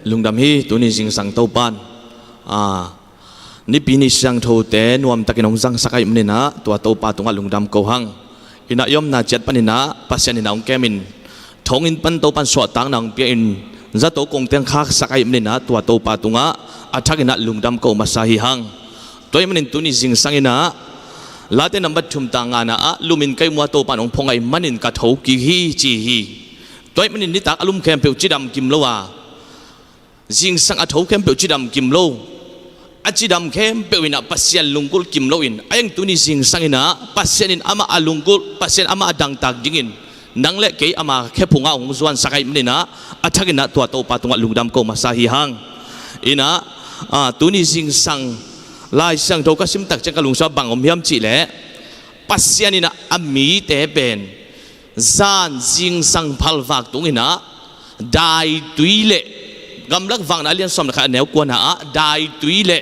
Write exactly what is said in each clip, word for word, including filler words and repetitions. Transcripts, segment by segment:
Lungdam hi. Tuni zingsang Topan, a, Nipi ni siangthote nuamtakin hong zangsak ahih maninah tua Topa tungah lungdam ko hang. Inah i omna ciat paninah Pasian inah hong kemin thonginn pan Topan suahtakna hong pia-in zato kongteng khaksak ahih maninah tua Topa tungah a thakinah lungdam ko masa hi hang. Tua ahih manin tuni zingsang inah Late nambat thum tang ngana ah lumin ka ihmu a Topan hong phawng ahih manin ka thokik hi ci hi. Tua ahih manin nitak a lum khempeuh cidam kim lo a, zingsang a tho khempeuh cidam kim lo. A cidam khempeuh inah Pasian lunggulh kim loin a eng tuni zingsang inah Pasian in amah a lunggulh, Pasian amah a dangtak dingin nang le kei ama khephungah hong zuansak ahih maninah a thakinah tua Topa tungah lungdam ko masa hi hang. Inah, a, tuni zingsang Lai Siangtho ka simtak ciang ka lungsim ah bang om hiam cihleh Pasian inah a mite pen zan zingsang phalvak tunginah daitui le gamlak vakna a lian sawm le khat a neu kuana ah daitui le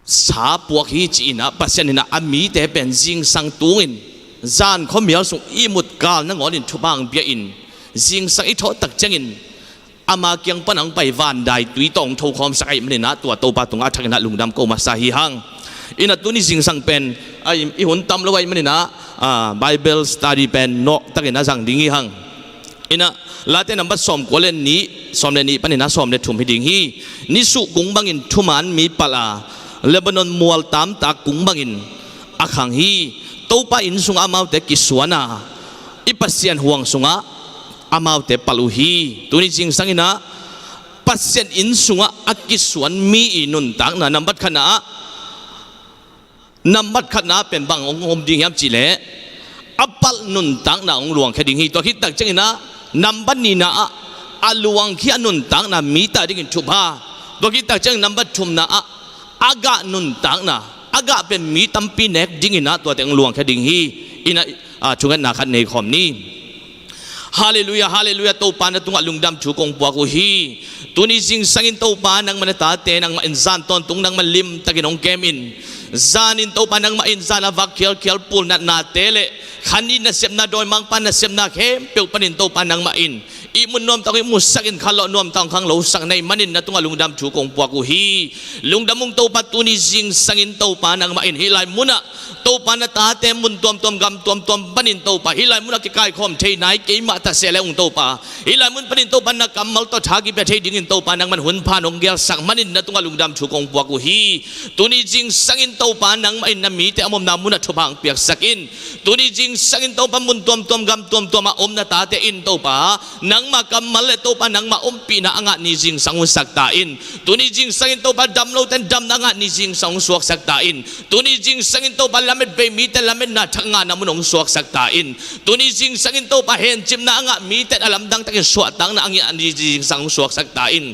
sa puak hi ci-inah Pasian inah a mite pen zingsang tungin zan khuamial sung ihmut kal nangawnin thupha hong pia-in zingsang i thawh tak ciangin ama kiang pan hong pai van daitui tawh hong thokhawmsak ahih maninah tua Topa tungah a thakinah lungdam ko masa hi hang. Inah tuni zingsang pen a, i, i hun tam lo ahih maninah, a, Bible study pen nawhtakin a zang ding hi hang. Inah Late nambat sawmkua le nih, sawm le nih paninah sawm le thum hi ding hi. Nisuh kung bangin thuman mi palh a, Lebanon mual tamtak kung bangin a khang hi. Topa inn sungah amaute kisuan a, i Pasian huang sungah amaute palh uh hi. Tuni zingsang inah Pasian inn sungah a kisuan mi i nuntakna nambat khatna ah, nambat khatna pen bang hong om ding hiam cihleh a palh nuntakna hong luangkhia ding hi. Tua khit tak cianginah nambat nihna ah a luangkhia nuntakna mite a dingin thupha. Tua khit tak ciangin nambat thumna ah a gah nuntakna, a gah pen mi tampi nek dinginah tuate hong luangkhia ding hi. Inah, a, thungetna khat nei khawm ni. Halleluiah, halleluiah, Topa na tungah lungdam thu kong puak uh hi. Tuni zingsangin Topa nangmah na tate nangmah in zan tawntung nangmah limtakin hong kemin zanin Topa nangmah in zan a vak khialkhial pulnatnate le khan i nasepna dawimangpa nasepna khempeuh panin Topa nangmah in ihmun nuamtak hong ihmusakin khanlawh nuamtak hong khanglosak na hih manin na tungah lungdam thu kong puak uh hi. Lungdam ung Topa, tuni zingsangin Topa nangmah in hih lai munah Topa na tate mun tuamtuam gam tuamtuam panin Topa hih lai munah kikaikhawm thei nai keimah ta seh le ung Topa, hih lai mun panin Topa na kammal tawh tha kipia thei dingin Topa nangman hun phan hong gelsak manin na tungah lungdam thu kong puak uh hi. Tuni zingsangin Topa nangmah in na mite a omna munah thupha hong piaksak in. Tuni zingsangin Topa mun tuamtuam gam tuamtuamah om na tate in Topa nangma kammal le Topa nangma ompihna a ngah ni zingsang hong sak ta in. Tuni zingsangin Topa damlote in damna a ngah ni zingsang hong suaksak ta in. Tuni zingsangin Topa lamet bei mite lametna thak ngahna mun hong suaksak ta in. Tuni zingsangin Topa hencipna a ngah mite in a lamdang takin suahtakna a ngah ni zingsang hong suaksak ta in.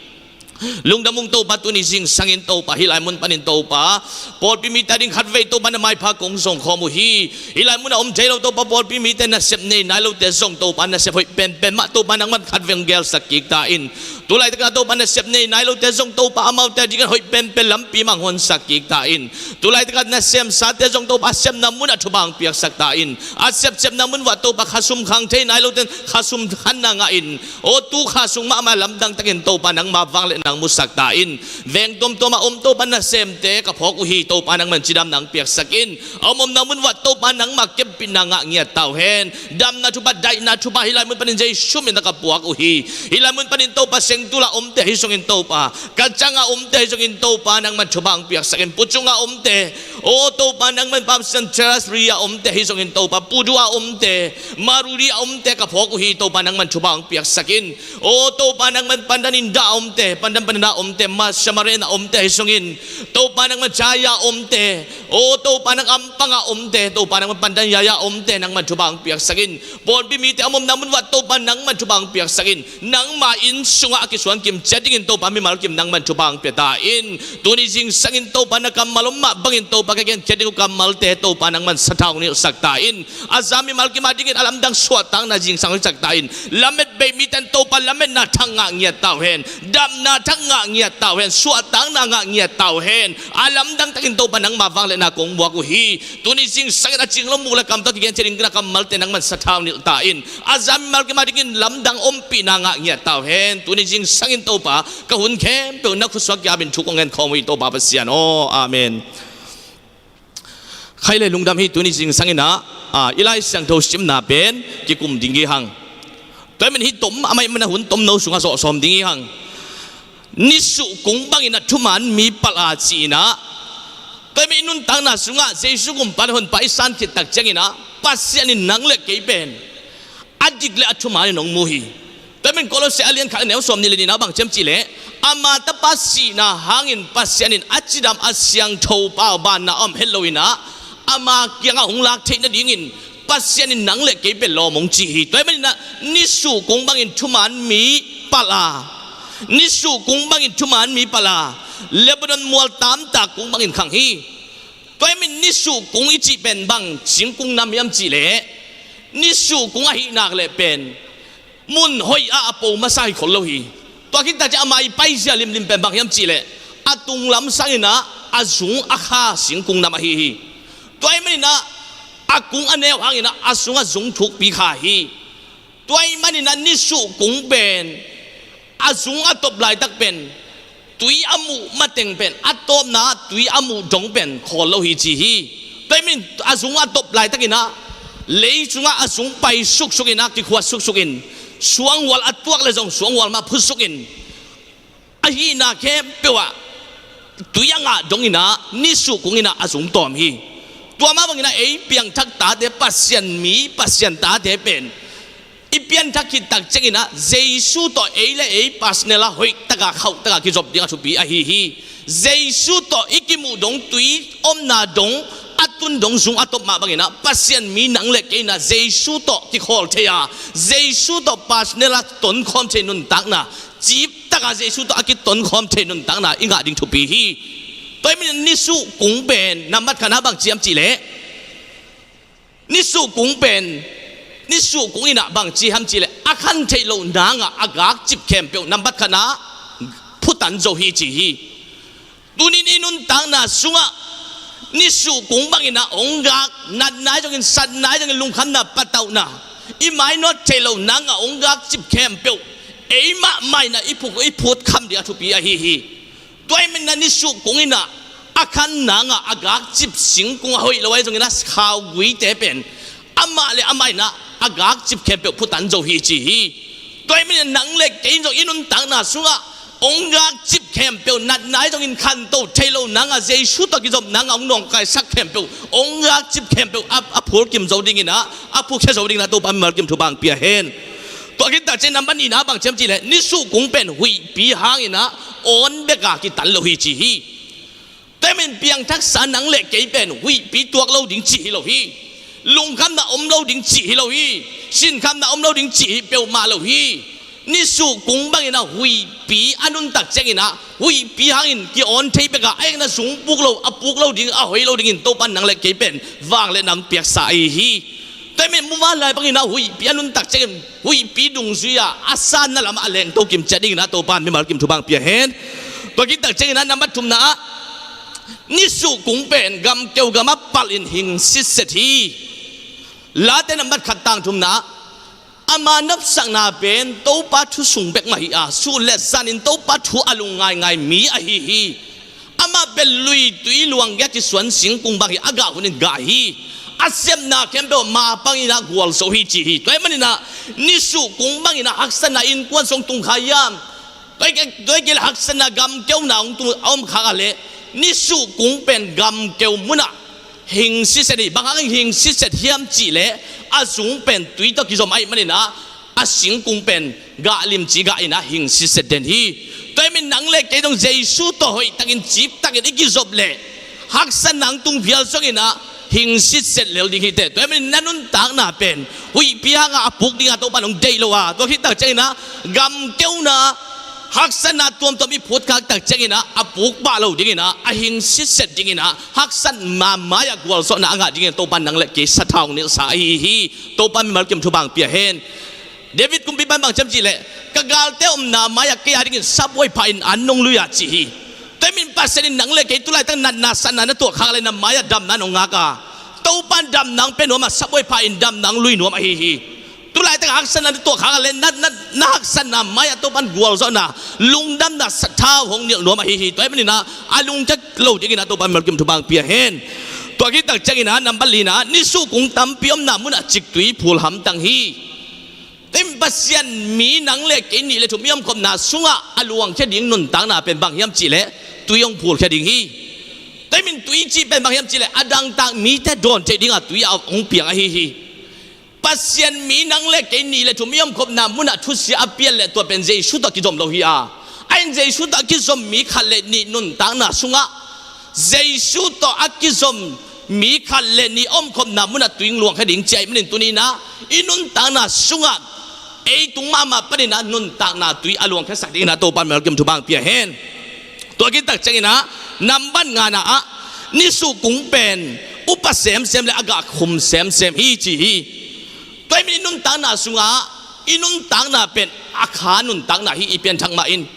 Lungdam ung Topa, tuni zingsangin Topa hih lai mun panin Topa pawlpi mite a ding khatvei Topa na maipha kong zong khawm uh hi. Hih lai munah om thei lo Topa pawlpi mite nasep nei nai lote zong Topa nasep hoih penpen mah Topa nangman khatvei hong gelsak kik ta in. Tulaitakah Topa nasep nei nai lote zong Topa amaute a dingin hoih penpen lampi mah hong honsak kik ta in. Tulaitakah nasemsate zong Topa a sepna munah thupha hong piaksak ta in. A sepsepna mun uah Topa khasum khang thei nai lote in khasum khanna ngah in. Aw, tu kha sung mahmah lamdang takin Topa nangma vangliatna hong musak ta in. Veng tuamtuamah om Topa nasemte ka phawk uh hi. Topa nangman cidamna hong piaksak in. A om omna mun uah Topa nangma kempitna ngah ngiat ta uh hen. Damna thupha, daihna thupha hih lai mun panin Jesu min tawh ka puak uh hi. Hih lai mun panin Topa Sengtula omte ahi zongin Topa, Kachanga omte ahi zongin Topa nangman thupha hong piaksak in. Puchunga omte, aw Topa nangman Baptist Church Ria omte ahi zongin Topa, Pudua omte, Maruli a omte ka phawk uh hi. Topa nangman thupha hong piaksak in. Aw Topa nangman Pandan Inda a omte, Pandan Pandan a omte, Masamarin a omte ahi zongin Topa nangman Chaya a omte, aw Topa nang Ampang a omte, Topa nangman Pandan Yaya a omte nangman thupha hong piaksak in. Pawlpi mite a om omna mun uah Topa nangman thupha hong piaksak in. Nangma inn sungah a kisuan kim ciat dingin Topa mimal kim nangman thupha hong pia ta in. Tuni zingsangin Topa na kammal om mah bangin Topa ka genkhiat ding uh kammalte Topa nangman sathau nilhsak ta in. A za mimal kim a dingin a lamdang suahtakna zingsang nilhsak ta in. Lamet bei mite in Topa lametna thak ngah ngiat ta uh hen. Damna thak ngah ngiat ta uh hen. Suahtakna ngah ngiat ta uh hen. A lamdang takin Topa nangma vangliatna kong muak uh hi. Tuni zingsangin a cinglo muk le kam tawh kigenkhiat ding na kammalte nangman sathau nilh ta in. A za mimal kim a dingin lamdang ompihna ngah ngiat ta uh hen. Tuni zingsangin Topa ka hun khempeuh na khutsuak kiapin thu kong ngen khawm uh hi Topa Pasian aw. Amen. Khai le lungdam hi. Tuni zingsangin ah, ah, i Lai Siangtho simna pen kikum ding hi hang. Tua ahih manin hih tom a mai mana hun tomno sungah zawh sawm ding hi hang. Nisuh kung bangin a thuman mi palh a ci-in ah, tua ahih manin i nuntakna sungah Jesu kumpa le honpa i san khit tak ciangin ah Pasian in nang le kei pen a dik le a thuman in hong mu hi. Tua ahih manin Kolose a lian khat a neu sawm nih le nihna bang ci hiam cih leh, ama tapa sihna hangin Pasian in a cidam a siangtho pa banna a om het loin ah ama kiangah hong lak theih nadingin Pasian in nang le kei pen lawm hong ci hi. Tua ahih manin ah nisuh kung bangin thuman mi palh a, nisuh kung bangin thuman mi palh a, Lebanon mual tamtak kung bangin khang hi. Tua ahih manin nisuh kung i cih pen bang singkung nam hiam cih leh, nisuh kung ahih nak leh pen mun hoih ah a po masa hi khol lo hi. Tua khit tak ciang ama i paizia limlim pen bang hiam cih leh, a tunglam sangin ah a zung a kha singkung nam ahi hi. Tua ahih manin ah a kung a neu hangin ah a sungah zung thukpi kha hi. Tua ahih manin ah nisuh kung pen a zung a top laitak pen tui a muh mateng pen, a tawpna ah tui a muh dong pen khawl lo hi ci hi. Tua ahih manin a zung a top laitakin ah lei sungah a zung pai suksukin ah kikhuat suksukin, suanghual a tuak le zong suanghual mah phutsukin, a hihna khempeuh ah tui a ngah dongin ah nisuh kungin ah a zung tawm hi. Tua mah bangin ah ei piangthak tate, Pasian mi, Pasian tate pen i pianthak khit tak ciangin ah Jesu tawh ei le ei personal ah hoih taka khauh taka kizop ding a thupi ahi hi. Jesu tawh i kimuh dong, tui omna dong, a tun dong zung a top mah bangin ah Pasian mi nang le kei in ah Jesu tawh kikhawl thei a, Jesu tawh personal ah tonkhawm thei nuntakna, cip taka Jesu tawh a kitonkhawm thei nuntakna i ngah ding thupi hi. Tua ahih manin nisuh kung pen nambat khatna bang ci hiam cih leh, nisuh kung pen, nisuh kung in ah bang ci hiam cih leh, a khan theih loh nangah a gakcip khempeuh nambat khatna phutan zo hi ci hi. Tunin i nuntakna sungah nisuh kung bangin ah hong gak, natna ahi zongin, satna ahi zongin, lungkhamna, patauhna, i mainawt theih loh nangah hong gakcip khempeuh ei mahmah in ah i phut, i phut kham ding a thupi ahi hi. Tua ahih manin ah nisuh kungin ah a khan nangah a gakcip singkung a hoih lo ahi zongin ah khauguite pen amah le amah in ah a gakcip khempeuh phutan zo hi ci hi. Tua ahih manin ah nang le kei in zong i nuntakna sungah hong gakcip khempeuh, natna ahi zongin, khanto theih loh nangah Jesu tawh kizop nangah hong nawngkaisak khempeuh, hong gakcip khempeuh a, a phulkim zo dingin ah, a phulkhia zo dingin ah Topa mimal kim thupha hong pia hen. Tua khit tak ciang nambat nihna bang ci hiam cih leh, nisuh kung pen huihpi hangin ah awn bek a kitan lo hi ci hi. Tua ahih manin piangthaksa nang le kei pen huihpi tuak lo ding cih hi lo hi. Lungkhamna om lo ding cih hi lo hi. Sinkhamna om lo ding cih hi peuhmah lo hi. Nisuh kung bangin ah huihpi a nuntak ciangin ah huihpi hangin ki-awn thei bek a, a ekna zung puk lo, a puk lo ding, a hoih lo dingin Topa in nang le kei pen vangliatna hong piaksa ahi hi. Tua ahih manin muvanlai bangin ah huihpi a nuntak ciangin huihpi dungzui-a a sanna lamah a lengto kim ciat dingin ah Topa in mimal kim thupha hong pia hen. Tua khit tak ciangin ah nambat thumna ah, nisuh kung pen gamkeu gamah palh in hing sitset hi. Late nambat khat tang thumna ah, ama nopsakna pen Topa thu sung bek mah hi a, sun le zanin Topa thu a lung ngaingai mi ahi hi. Amah pen lui tui luang gei-a kisuan singkung bang hi, a gah hunin gah hi. A sepna khempeuh ma pangin ah gualzo hi ci hi. Tua ahih manin ah nisuh kung bangin ah haksatna innkuan sung tung kha hiam? Tua ahih kei, tua ahih kei leh haksatna gamkeuna hong tung a om kha a leh, nisuh kung pen gamkeu munah hing sitset hi. Bang hangin hing sitset hiam cih leh, a zung pen tui tawh kizom ahih manin ah a singkung pen gah limci gah in ah hing sitset den hi. Tua ahih manin nang le kei zong Jesu tawh hoihtakin ciptakin i kizop leh, haksatna hong tung phial zongin ah hing sitset lel ding hi teh. Tua ahih manin na nuntakna pen huihpi hangah a puk dingah Topa in hong deih lo a, tua khit tak ciangin ah gamkeuna, Haksatna tuamtuam i phutkhak tak ciangin ah, a puk pah lo dingin ah, a hing sitset dingin ah, haksatna mai-ah gualzawhna a ngah dingin Topa in nang le kei sathau hong nilhsa ahi hi. Topa in mimal kim thupha hong pia hen. David kumpipa in bang ci hiam cih leh, ka galte omna mai-ah kei a dingin sabuai pha in an nong lui a, ci hi. Tua ahih manin Pasian in nang le kei tu laitak natna satna na tuahkhak leh na mai-ah damna nong ngak a, Topa in damna hong pia nuam a, sabuai pha in damna hong lui nuam ahi hi. Tu laitak haksatna na tuahkhak leh na, na, na haksatna mai-ah Topa in gualzawhna, lungdamna sathau hong nilh nuam ahi hi. Tua ahih manin ah, a lungkia lo dingin ah Topa in mimal kim thupha hong pia hen. Tua khit tak ciangin ah, nambat lina ah, nisukung tampi omna munah ciktui phul hamtang hi. Tua ahih manin Pasian mi nang le kei nih le thum i omkhopna sungah a luangkhia ding nuntakna pen bang hiam cih leh, tui hong phulkhia ding hi. Tua ahih manin tui cih pen bang hiam cih leh, a dangtak mite dawn theih dingah tui a hong piang ahi hi. Pasian mi nang le kei nih le thum i omkhopna munah thusia a pian leh tua pen Jesu tawh kizom lo hi a. Ahi zongin Jesu tawh a kizom mi khat le nih nuntakna sungah, Jesu tawh a kizom mi khat le nih omkhopna munah tui hong luangkhia ding ci ahih manin tuni in ah, i nuntakna sungah ei tung mahmah panin ah nuntakna tui a luangkhiasak dingin ah Topa in mimal kim thupha hong pia hen. Tua khit tak ciangin ah, nambat ngana ah, nisukung pen upa semsem le a gah khum semsem hi, ci hi. Tua ahih manin i nuntakna sungah, i nuntakna pen a kha nuntakna hi, i pianthak mah in.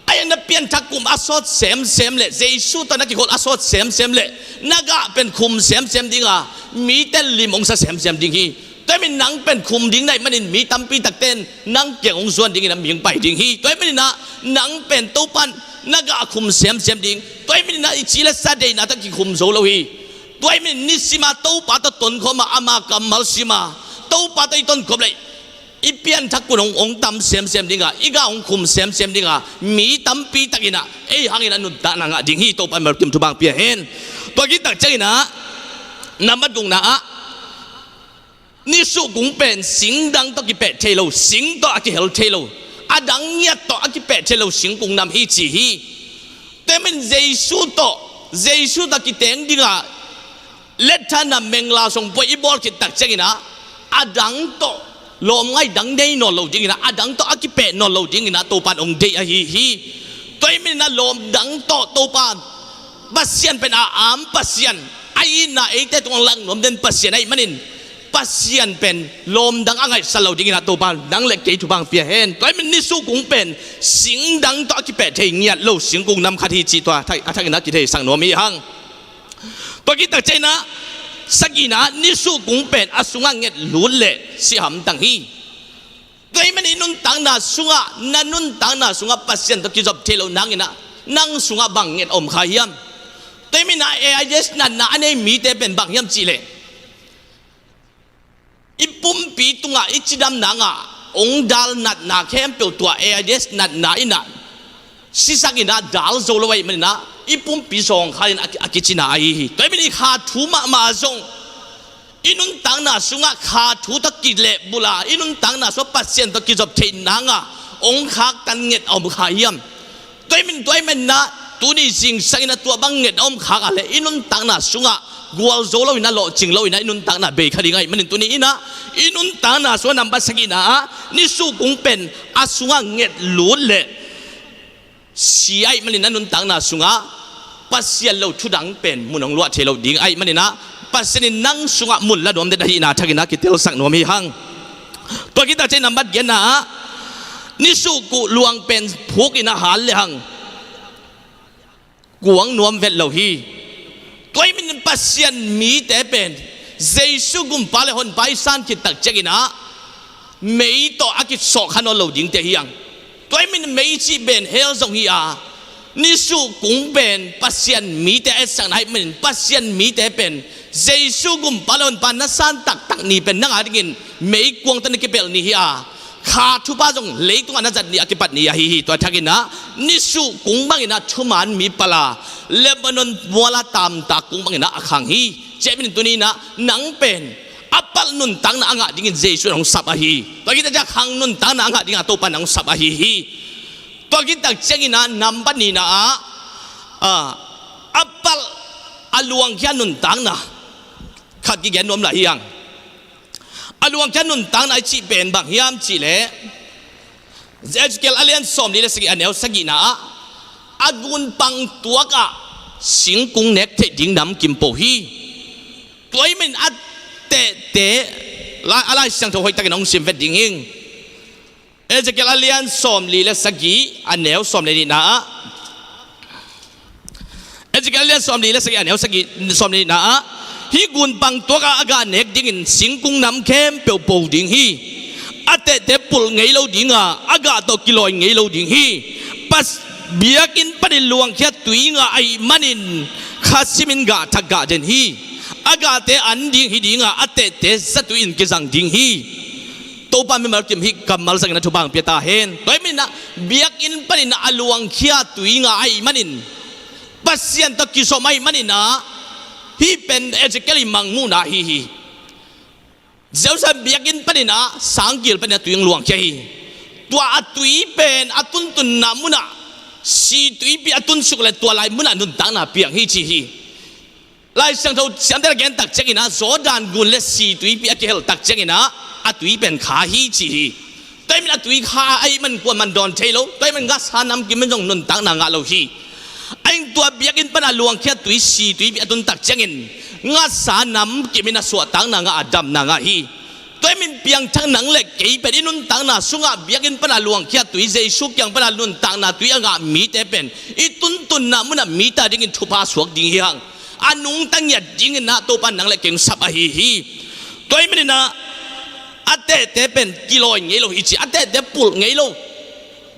Ahi zongin na pianthak kum a sawt semsem leh, Jesu tawh na kikhol a sawt semsem leh, na gah pen khum semsem ding a, mite lim hong sa semsem ding hi. Tua ahih manin nang pen khum ding na hih manin mi tampi takte in nang kiang hong zuan dingin a mihing pai ding hi. Tua ahih manin ah, nang pen Topa in na gah khum semsem ding. Tua ahih manin ah i ci le sa deihna tawh kikhum zo lo hi. Tua ahih manin nisim a Topa tawh tonkhawm a, ama kammal sim a, Topa tawh i tonkhawm leh i pianthak kun hong, hong tam semsem ding a, i gah hong khum semsem ding a, mi tampi tak in ah ei hangin a nuntakna ngah ding hi. Topa in mimal kim thupha hong pia hen. Tua khit tak ciangin ah, nambat gukna ah, nisukung pen singdang tawh kipeh thei lo, sing tawh a kihel thei lo, a dang ngiat tawh a kipeh thei lo singkung nam hi, ci hi. Tua ahih manin Jesu tawh, Jesu tawh kiteng ding a, letthana mengla song pua i bawl khit tak ciangin ah, a dang tawh lawmngaih dang nei nawn lo dingin ah, a dang tawh a kipeh nawn lo dingin ah Topa in hong deih ahi hi. Tua ahih manin ah lawm dang tawh Topa, Pasian pen a am Pasian, a itna eite tungah lak nuam den Pasian ahih manin, Pasian pen lawm dang a ngaihsut lo dingin ah Topa in nang le kei thupha hong pia hen. Tua ahih manin nisukung pen singdang tawh a kipeh thei ngiat lo singkung nam khat hi cih tua a thak, a thakin ah kitheisak nuam hi hang. Tua khit tak ciangin ah, sagihna ah, nisukung pen a sungah nget lut leh si hamtang hi. Tua ahih manin i nuntakna sungah, na nuntakna sungah Pasian tawh kizop thei lo nangin ah, nang sungah bang nget a om kha hiam? Tua ahih manin ah A I S natna a nei mite pen bang hiam cih leh, i pumpi tungah i cidam nangah hong dal natna khempeuh tua A I S natna in ah sisak in ah dal zo lo ahih manin ah, i pumpi zawngkhal in a, a kicina ahi hi. Tua ahih manin i kha thu mahmah zong, i nuntakna sungah kha thu tawh kilehbulh a, i nuntakna sungah Pasian tawh kizop theih nangah hong khaktan nget a om kha hiam? Tua ahih manin, tua ahih manin ah, tuni zingsang in ah tua bang nget a om khak a leh, i nuntakna sungah gualzo lo in ah, lawhcing lo in ah, i nuntakna bei kha ding ahih manin tuni in ah, i nuntakna sungah nambat sagihna ah, nisukung pen a sungah nget lut leh si ahih manin na nuntakna sungah Pasian lo thudang pen mun hong luah thei lo ding ahih manin ah, Pasian in nang sungah mun la nuam den ahihna thakin ah kitelsak nuam hi hang. Tua khit tak ciang nambat giatna ah, nisukung luang pen phuk in ah hal le hang kuang nuam vet lo hi. Tua ahih manin Pasian mite pen Jesu gumpa le honpa i san khit tak ciangin ah, mei tawh a kisawh kha nawn lo dingte hi hang. Tua ahih manin mei cih pen hell zong hi a, nisukung pen Pasian mite a etsakna ahih manin, Pasian mite pen Jesu gumpa le honpa na san taktak ni pen nang a dingin meikuang tawh na kipelh ni hi a, kha thupha zong leitungah na zat ni a kipat ni ahi hi. Tua thakin ah, nisukung bangin ah thuman mi pal a, Lebanon mual a tamtak kung bangin ah a khang hi. Tua ahih manin tuni in ah, nang pen a palh nuntakna a ngah dingin Jesu in hong sap ahi hi. Tua khit tak ciang khang nuntakna a ngah dingin Topa in hong sap ahi hi. Tua khit tak ciangin ah nambat nihna ah, ah, a palh a luangkhia nuntakna khat kigen nuam lai hi hang. A luangkhia nuntakna i cih pen bang hiam cih leh, Ezekiel a lian sawmli le sagih, a neu sagihna ah, a gunpang tuak ah singkung nek theih ding nam kim po hi. Tua ahih manin a tehte, la-, a Lai Siangtho hoihtakin hong sim vet ding hi. Ezekiel a lian sawmli le sagih, a neu sawm le nihna ah, Ezekiel a lian sawmli le sagih, a neu sagih, sawm le nihna ah, hih gunpang tuak ah a gah nek dingin singkung nam khempeuh po ding hi. A tehte pulh ngei lo ding a, a gah tawh kilawi ngei lo ding hi. Pas-, biakinn panin luangkhia tui ngah ahih manin kha simin gah thak gah den hi. A gahte an ding hi ding a, a tehte zatui in kizang ding hi. Topa mimal kim hih kammal zangin a thupha hong pia ta hen. Tua ahih manin ah, biakinn panin a luangkhia tui ngah ahih manin, Pasian tawh kizom ahih manin ah, hih pen Ezekiel i mangmuhna ahi hi. Jerusalem biakinn panin ah, sangkil panin a tui hong luangkhia hi. Tua a tui pen a tuntunna munah, si tuipi a tunsuk le tua lai munah nuntakna piang hi ci hi. Lai Siangtho siamte in a gen tak ciangin ah, Jordan gun le si tuipi a kihel tak ciangin ah, a tui pen kha hi ci hi. Tua ahih manin a tui kha ahih manin kuaman dawn thei lo. Tua ahih manin ngasa nam kim in zong nuntakna ngah lo hi. Ahih hang tua biakinn pana luangkhia tui, si tuipi a tun tak ciangin ngasa nam kim in a suahtakna ngah a, damna ngah hi. Tua ahih manin piangthak nang le kei pen i nuntakna sungah biakinn pana luangkhia tui, Jesu kiang pana nuntakna tui a ngah mite pen i tuntunna munah mite adingin thupha suak ding hi hang. A nungta ngiat dingin ah Topa in nang le kei hong sap ahi hi. Tua ahih manin ah, a tehte pen kilawi ngei lo hi ci, a tehte pulh ngei lo.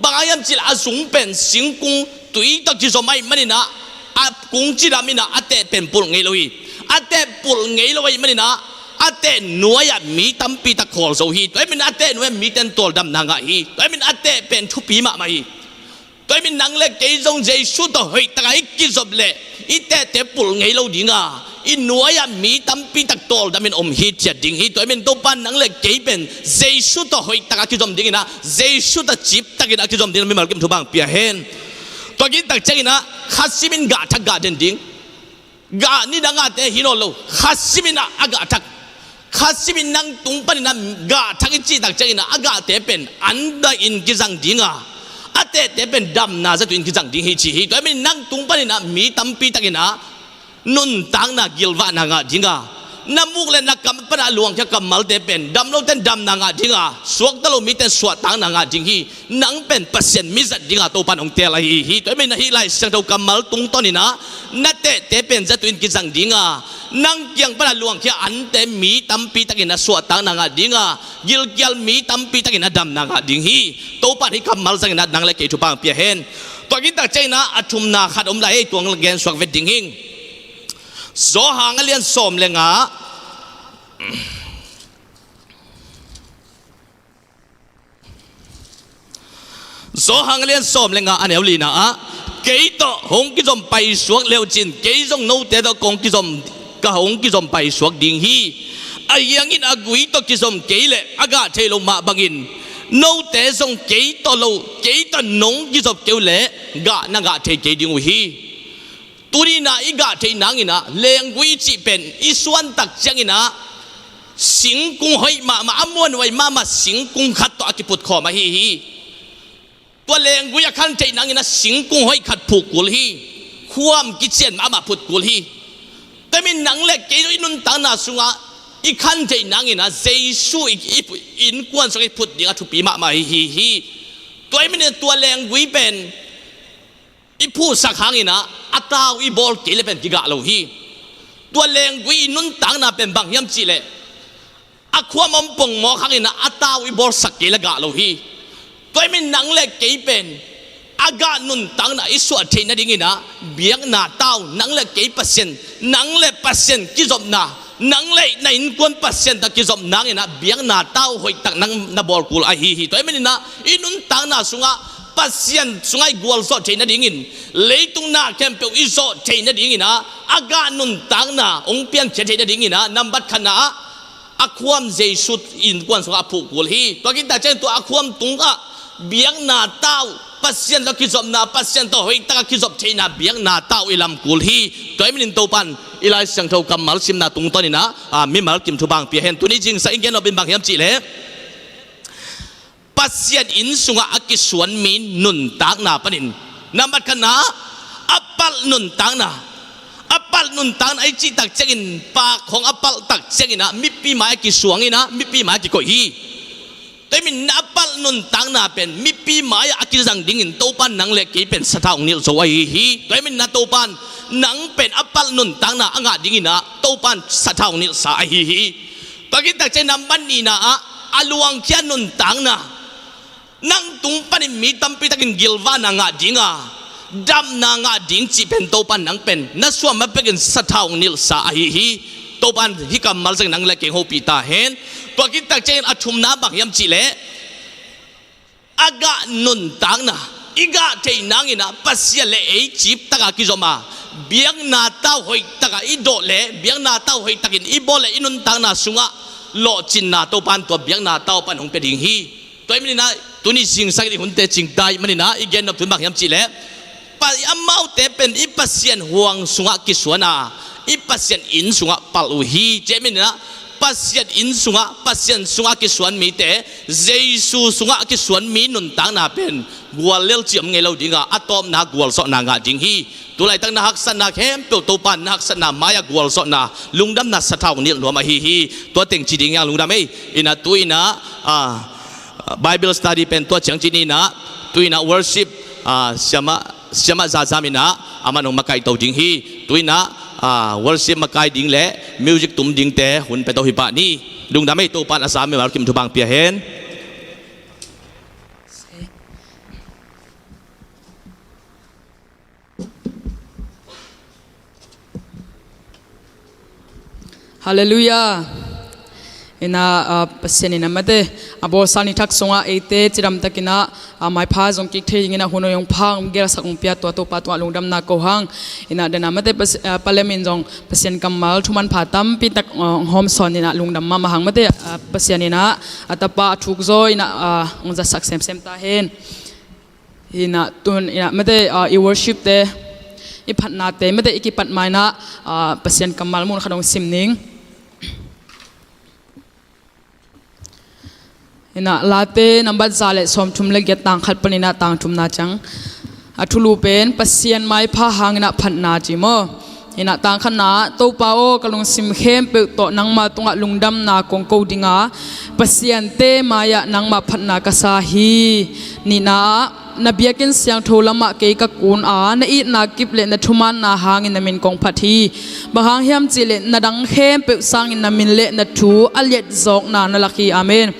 Bang hang hiam cih leh a zung pen singkung tui tawh kizom ahih manin ah, a kung cidam in ah a teh pen pulh ngei lo hi. A teh pulh ngei lo ahih manin ah, a teh nuai-ah mi tampi tak khawl zo hi. Tua ahih manin a teh nuai-ah mite in tawldamna ngah hi. Tua ahih manin a teh pen thupi mahmah hi. Tua ahih manin nang le kei zong Jesu tawh hoihtak a i kizop leh, i tehte pulh ngei lo ding a, i nuai-ah mi tampi tak tawldamin om hithiat ding hi. Tua ahih manin Topa in nang le kei pen Jesu tawh hoihtak a kizom dingin ah, Jesu tawh ciptakin a kizom dingin mimal kim thupha hong pia hen. Tua kizom tak ciangin ah, kha simin gah thak gah den ding. Gah nidang a te hi nawn lo, kha simin ah a gah thak. Kha simin nang tung panin ah gah thak i cih tak ciangin ah, a gahte pen an dahin kizang ding a, a tehte pen damna zatui in kizang ding hi ci hi. Tua ahih manin nang tung panin ah mi tampi takin ah nuntakna gilvahna ngah ding a, na muk le na kam pana luangkhia kammalte pen dam lote in damna ngah ding a, suakta lo mite in suahtakna ngah ding hi. Nang pen Pasian mizat ding a Topa in hong teel ahi hi. Tua ahih manin ah hih Lai Siangtho kammal tungtawnin ah, na tehte pen zatui in kizang ding a, nang kiang pana luangkhia ante mi tampi takin a suahtakna ngah ding a, gilkial mi tampi takin a damna ngah ding hi. Topa in hih kammal zangin ah nang le kei thupha hong pia hen. Tua kizom tak ciangin ah a thumna khat om lai hi, tua hong gen suak vet ding hi. Johan a lian sawm le nga, Johan a lian sawm le nga, a neu lina ah, kei tawh hong kizom paisuak le uh cin, kei zong note tawh kong kizom, ka hong kizom paisuak ding hi. Ahi hangin a gui tawh kizom kei leh a gah thei lo mah bangin, note zong kei tawh lo, kei tawh nong kizop kei uh leh gah na ngah thei kei ding uh hi. Tuni in ah i gah theih nangin ah, lenggui i cih pen i suan tak ciangin ah, singkung hoih mahmah, a muanhuai mahmah singkung khat tawh a kiphut khawm ahi hi. Tua lenggui a khan theih nangin ah singkung hoih khat phuh kul hi. Khuam kician mahmah phut kul hi. Tua ahih manin nang le kei i nuntakna sungah i khan theih nangin ah Jesu i, i, i innkuan sungah i phut ding a thupi mahmah hi, hi, hi. Tua ahih manin tua lenggui pen i phuhsak hangin ah, a tau i bawl kei leh pen kigah lo hi. Tua lenggui i nuntakna pen bang hiam cih leh, a khuam om pongmawk hangin ah, a tau i bawlsak kei leh gah lo hi. Tua ahih manin nang le kei pen, a gah nuntakna i suah theih nadingin ah, biakna tau, nang le kei Pasian, nang le Pasian kizopna, nang le na innkuan Pasian tawh kizop nangin ah, biakna tau hoihtak nang na bawl kul ahi hi. Tua ahih manin ah, i nuntakna sungah, Pasian sungah i gualzawh theih nadingin, leitung na khempeuh i zawh theih nadingin ah, a gah nuntakna hong piankhia theih nadingin ah, nambat khatna ah, a khuam Jesu innkuan sungah a phuh kul hi. Tua kizom tak ciangin tua a khuam tungah biakna tau, Pasian tawh kizopna, Pasian tawh hoihtak a kizop theihna biakna tau i lam kul hi. Tua ahih manin Topa in i Lai Siangtho kammal simna tungtawnin ah, a, mimal kim thupha hong pia hen. Tuni zingsang i gen nop in bang hiam cih leh, Pasian inn sungah a kisuan mi nuntakna panin, nambat khatna, a palh nuntakna. A palh nuntakna i cih tak ciangin, pak hong a palh tak ciangin ah mipi mai-ah kisuang in ah mipi mai-ah kikoih hi. Tua ahih manin a palh nuntakna pen mipi mai-ah a kizang dingin Topa in nang le kei pen sathau hong nilh zo ahi hi. Tua ahih manin ah Topa in nang pen a palh nuntakna a ngah dingin ah Topa in sathau hong nilhsa ahi hi. Tua khit tak ciangin nambat nihna ah a luangkhia nuntakna. Nang tung panin mi tampi takin gilvahna ngah ding a, damna ngah ding cih pen Topa in nang pen na suah ma pekin sathau hong nilhsa ahi hi. Topa in hih kammal zangin nang le kei hong hopih ta hen. Tua khit tak ciangin a thumna bang hiam cih leh, a gah nuntakna, i gah theih nangin ah Pasian le ei cip taka kizom a, biakna tau hoih taka i dawh le biakna tau hoih takin i bawl le i nuntakna sungah lawhcinna Topa in tua biakna tau pan hong pia ding hi. Tua ahih manin ah tuni zingsang i hunte cingta ahih manin ah i gennop thu bang hiam cih leh, Pa, amaute pen i Pasian huang sungah kisuan a, i Pasian inn sungah palh uh hi. Tua ahih manin ah Pasian inn sungah, Pasian sungah kisuan mite, Jesu sungah kisuan mi nuntakna pen gual lel cih om ngei lo ding a, a tawpna gualzawhna ngah ding hi. Tu laitak na haksatna khempeuh Topa in na haksatna mai-ah gualzawhna, lungdamna sathau hong nilh nuam ahi hi. Tua teng ci ding hi hang, lungdam ei. In ah tu in ah, ah, Bible study pen tua ciang ci ni in ah, tu in ah worship, ah, siamah, siamah Za Zam in ah amah in hong makaih to ding hi. Tu in ah, ah, worship makai ding le music tum dingte hun pia to hi pah ni. Lungdam ei, Topa in a za mimal kim thupha hong pia hen. Halleluiah. In ah, ah, Pasian in ah mate, a bawlsa ni thak sungah eite cidamtakin ah, ah, maipha zong kik thei dingin ah hun hong pha hong gelsak hong pia tua Topa tungah lungdamna ko hang. In ah den ah mate Pas-, ah, Pa Lem in zong Pasian kammal thu manpha tampi tak, ah, hong hawmsawn in ah lungdam mahmah hang mate, ah, Pasian in ah a tapa a thuk zaw in ah, ah, hong zatsak semsem ta hen. In ah tun in ah mate, ah, i worship te, i phatnate mate i kipat ma in ah, ah, Pasian kammal mun khat hong sim ning. In ah Late nambat za le sawmthum le giat, tang khat panin ah tang thumna ciang. A thulu pen Pasian maipha hangin ah phatna ci maw. In ah tang khatna ah, Topa aw, ka lungsim khempeuh tawh nangma tungah lungdamna kong ko ding a, pasiante mai-ah nangma phatna ka sa hi. Nihna ah, na biakinn siangtho lamah kei ka kun a, na itna kip le na thumaanna hangin na min kong phat hi. Bang hang hiam cih leh na dang khempeuh sangin na min le na thu a liatzawkna na lak hi. Amen.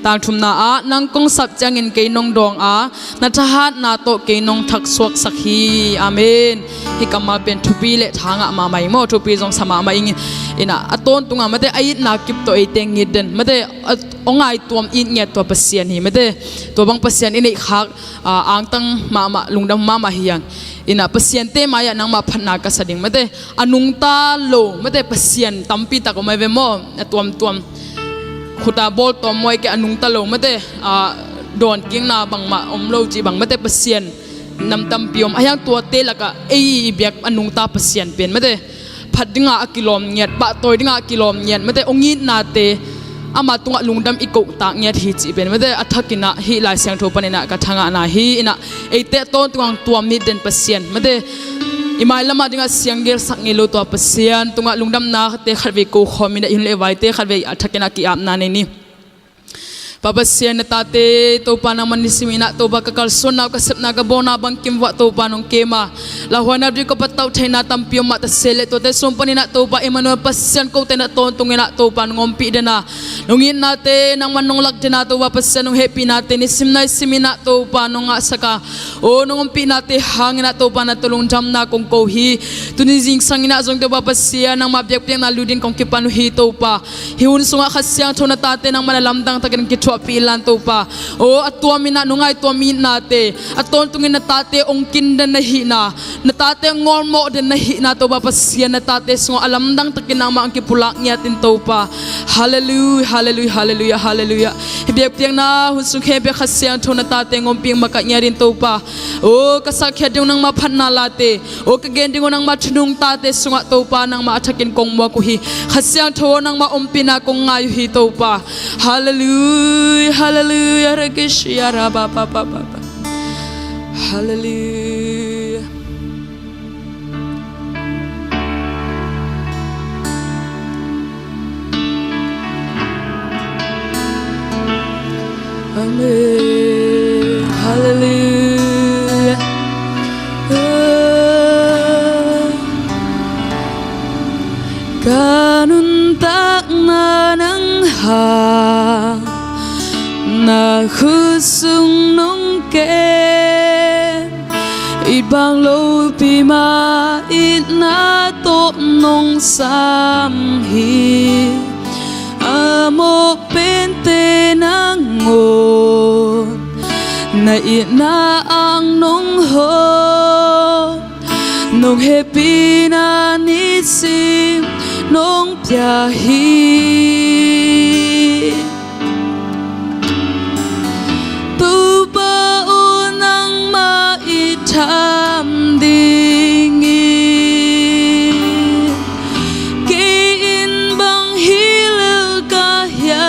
Tang thumna ah, nang kong sap ciangin kei nong dawng a, na thahatna tawh kei nong thaksuaksak hi. Amen. Hih kammal pen thupi le tha ngah mahmah ing maw, thupi zong sa mahmah ing. In ah a tawntungah mate a itna kip tawh eite nget den mate, a, hong ngaihtuam it ngiat tua Pasian hi mate. Tua bang Pasian i neih khak, ah, angtang mahmah, lungdam mahmah hi hang. In ah pasiante mai-ah nangma phatna ka sa ding mate. A nungta lo mate pasian tampi tak om ahi ve maw, a tuamtuam. Khuta bawl tawm maw, a nungta lo mate, ah, dawn kikna bangmah om lo cih bang mate pasian nam tampi om. Ahi hang tuate lakah ei i biak a nungta Pasian pen mate, phat dingah a kilawm ngiat, pahtawi dingah a kilawm ngiat mate, hong itnate ama tungah lungdam i kohtak ngiat hi cih pen mate, a thakin ah hih Lai Siangtho panin ah ka thangahna hi. In ah eite a tawntung hong tuam nit den Pasian mate, i mailam ah dingah siang gelsak ngei lo tua Pasian tungah lungdamnate khatvei ko khawm in ah, i hun le vaite khatvei a thakin ah ki-apna nei ni. Pa Pasian, na tate Topa nangman nisim in ah Topa ka kalsuanna uh, ka sepna, ka bawlna bangkim vuah Topa nong kem a, lauhuaina dih ka patauh theihna tampi om mah ta se leh tuate sung panin ah Topa Emmanuel Pasian kote na tawntungin ah Topa nong ompih den a, nong itnate nangman nong lak den a, Topa Pasian nong hehpihnate nisim naisim in ah Topa nong ngahsak a, aw nong ompihnate hangin ah Topa na tawh lungdamna kong ko hi. Tuni zingsang in ah zong Topa Pasian nangmah biakpiakna lut in kong kipan uh hi Topa. Hih hun sungah Kha Siangtho na tate nangman a lamdang takin kithuahpih inla Topa. Aw a tuam in ah nong ngaihtuam itnate, a tawntungin na tate hong kin den na hihna, na tate hong ngawlmawh den na hihna Topa Pasian, na tate sungah a lamdang takin nangmah hong kipulak ngiat in Topa. Halleluiah, halleluiah, halleluiah, halleluiah. Hih biakpiakna hun sung khempeuh Kha Siangtho na tate hong ompih hong makaih ngiat in Topa. Aw ka sakkhiat ding uh nangmah phatna late, aw ka gen ding uh nangmah thu nungtate sungah Topa nangmah a thakin kong muak uh hi. Kha Siangtho aw nangmah ompihna kong ngai uh hi Topa. Halleluiah. Hallelujah, hallelujah, rakishia rababababa. Hallelujah. Amen. Hallelujah. Ka nuntakna nang hang na khut sung nong kem, it bang lopi mah itna tawh nong sam hi. A mawh pente nangawn na itna ang nong hawm, nong hehpihna nisim nong pia hi. Topa aw, nangmah i tham ding hi. Kei in bang hi lel ka hiam?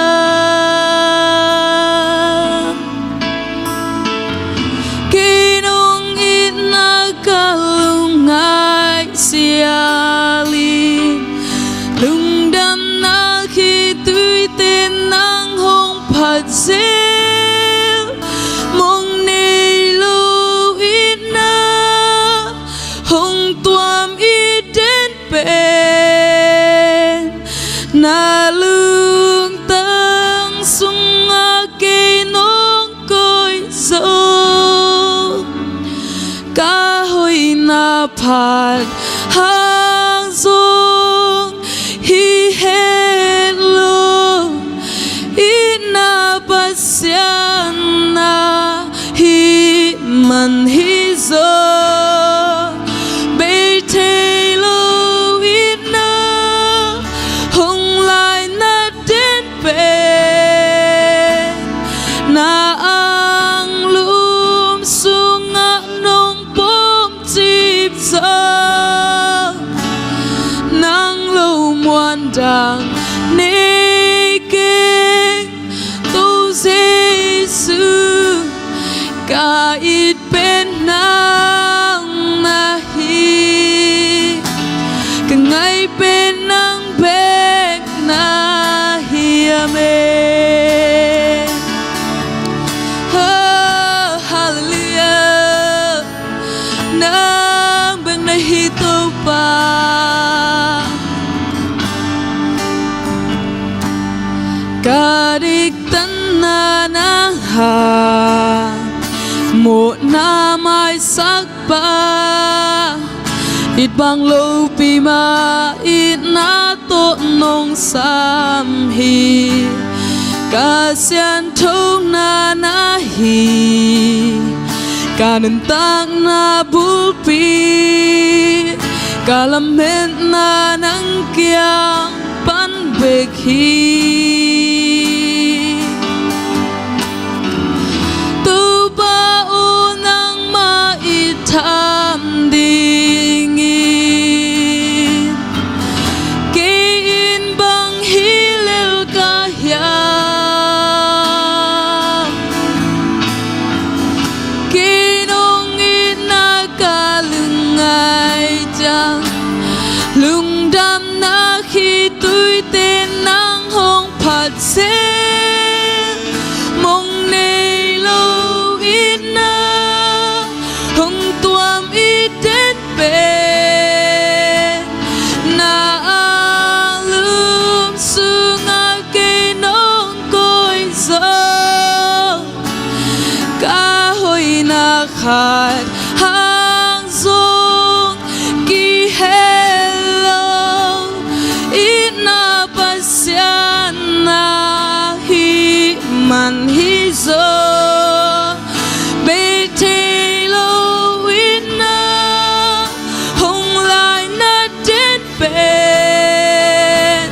Kei nong itna ka lungngai sial hi. Lungdamna khitui ten nang hong phat zel. Mong nei lo itna hong tuam i den pen, na lungtang sungah kei nong koih zo. Ka hoihna phat hang zong hi het lo, itna Pasian na hih man hi zaw. Bei thei lo itna hong laina den pen, na anglum sungah nong pom cip zaw. Nang lo muan dang nei keng, Topa Jesu, ka it pen nang na hi. Ka ngai pen nang bek na hi. Amen. Oh, hallelujah. Nang bek na hi Topa. Ka diktatna nang hang mawhna maisak pa, it bang lopi mah itna tawh nong sam hi. Ka sianthona na hi, ka nuntakna bulpi, ka lametna nang kiang pan bek hi. Topa aw, nangmah i tham ding hi. Kei in bang hi lel ka hiam? Kei nong itna ka lungngai ciang, lungdamna khitui ten nang hong phat zel. Mong nei lo itna hong tuam i den pen, na anglum sungah kei nong koih zaw. Ka hoihna khat hang zong kihel lo, itna Pasian na hih man hi zaw. Bei thei lo itna hong laina den pen,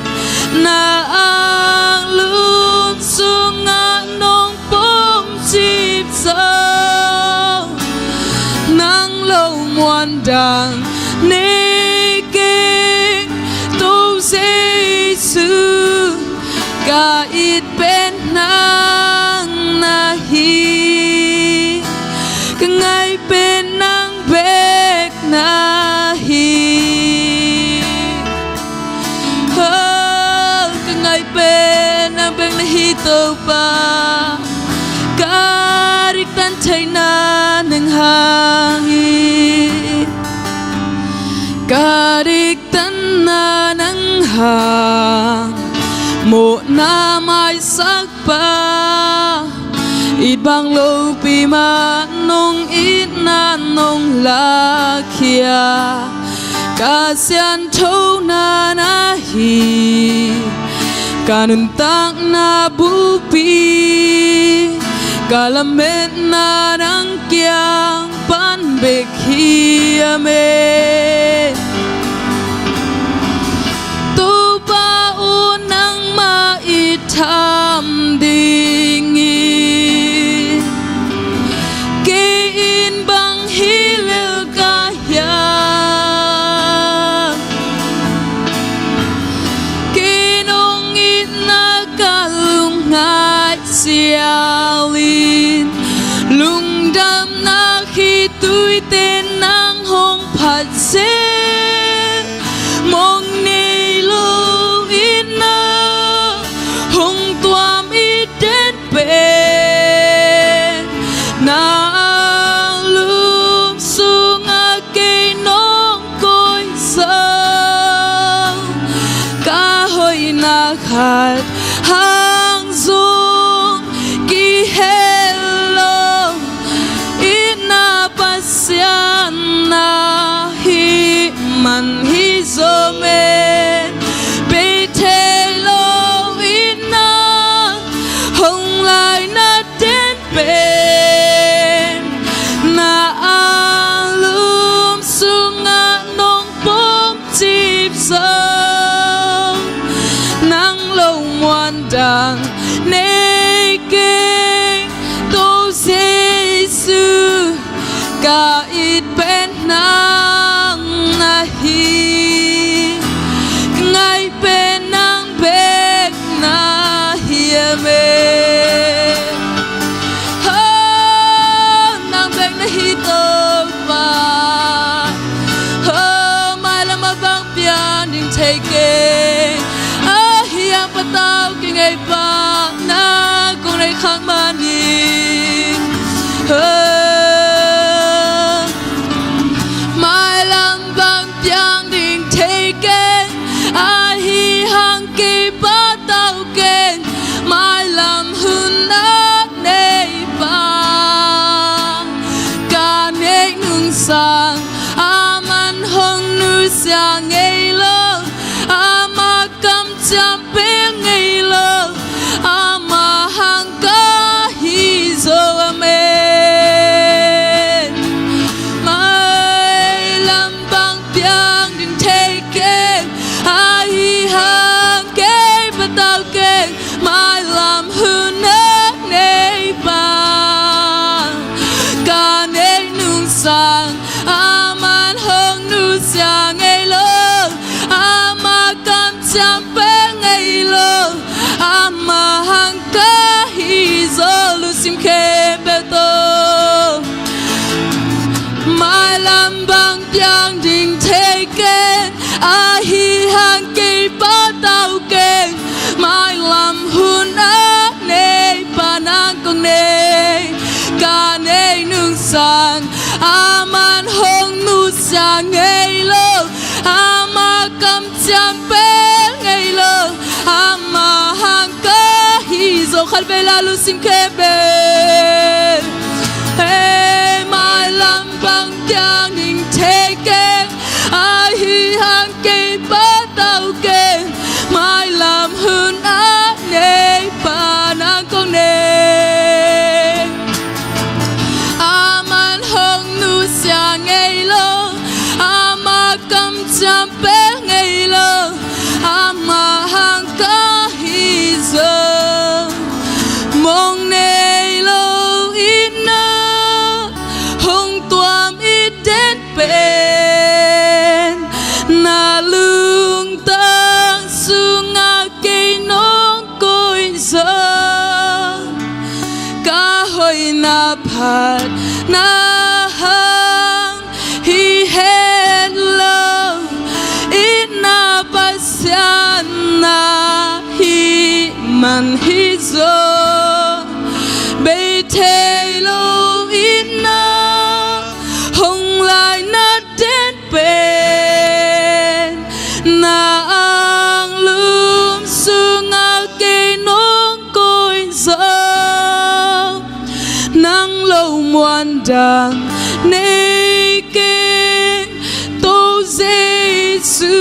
na anglum sungah nong pom cip zaw. Nang lo muan dang nei keng, Topa Jesu, ka it pen nang pen nang bek na hi. Oh, ka ngaih pen nang bek na hi Topa. Ka diktan theihna nang hang hi. Ka diktanna nang hang mawhna maisak pa, it bang lopi mah nong itna nong lakhia. Ka sianthona na hi, ka nuntakna bulpi, ka lametna nang kiang pan bek hi. Amen. Topa aw, nangmah i tham ding hi. Kei in bang hi lel ka hiam? Kei nong itna ka lungngaih sialin, lungdamna khitui ten nang hong phat seh. Mong nei lo itna hong tuam i den pen, na lum sungah kei nong koih zo. Ka hoihna khat hang zong kihel lo, itna Pasian na hih man hi zaw men. Bei thei lo itna hong laina den pen, na lum sungah nong pom cip zo. Nang lo muan dang nei keng, Topa Jesu, ka it pen nang na hi. Ka ngaih pen nang bek na hi. Amen. Oh, nang bek na hi Topa. Oh, mailam ah bang piang ding thei keng, ahi hang patau keng ei Pa, nang kong nei khak manin. Oh, mailam bang piang ding thei keng, ahi hang kei patau keng, mailam hun a nei Pa. Ka neih nungsang, aman hong nusia ngei lo, ama kamciam pel ngei lo, ama hang ka hi zo. Amen. Mailam bang piang ding thei keng, ahi hang kei patau keng, mailam hun a nei Pa. Ka neih nungsang, aman hong nusia ngei lo, ama kamciam pel ngei lo, ama hang ka hi zo. Lungsim khempeuh tawh. Mailam bang piang ding thei keng, ahi hang kei patau keng, mailam hun a nei Pa, nang kong nei. Ka neih nungsang, aman hong nusia ngei lo, ama kamciam pel ngei lo, ama hang ka hi zo. Khatvei la lungsim khempeuh. Hei, mailam bang piang ding thei keng, ahi hang kei patau keng, mailam hun a nei Pa, nang kong nei. Aman hong nusia ngei lo, ama kamciam pel ngei lo, ama hang ka hi zo. Mong nei lo itna hong tuam i den pen, na lungtang sungah kei nong koih zo. Ka hoihna phat na An hi zaw, bei thei lo in na hong lai na den pen, na anglum sungah kei nong koih zaw, nang lo muan dang nei keng, Topa Jesu.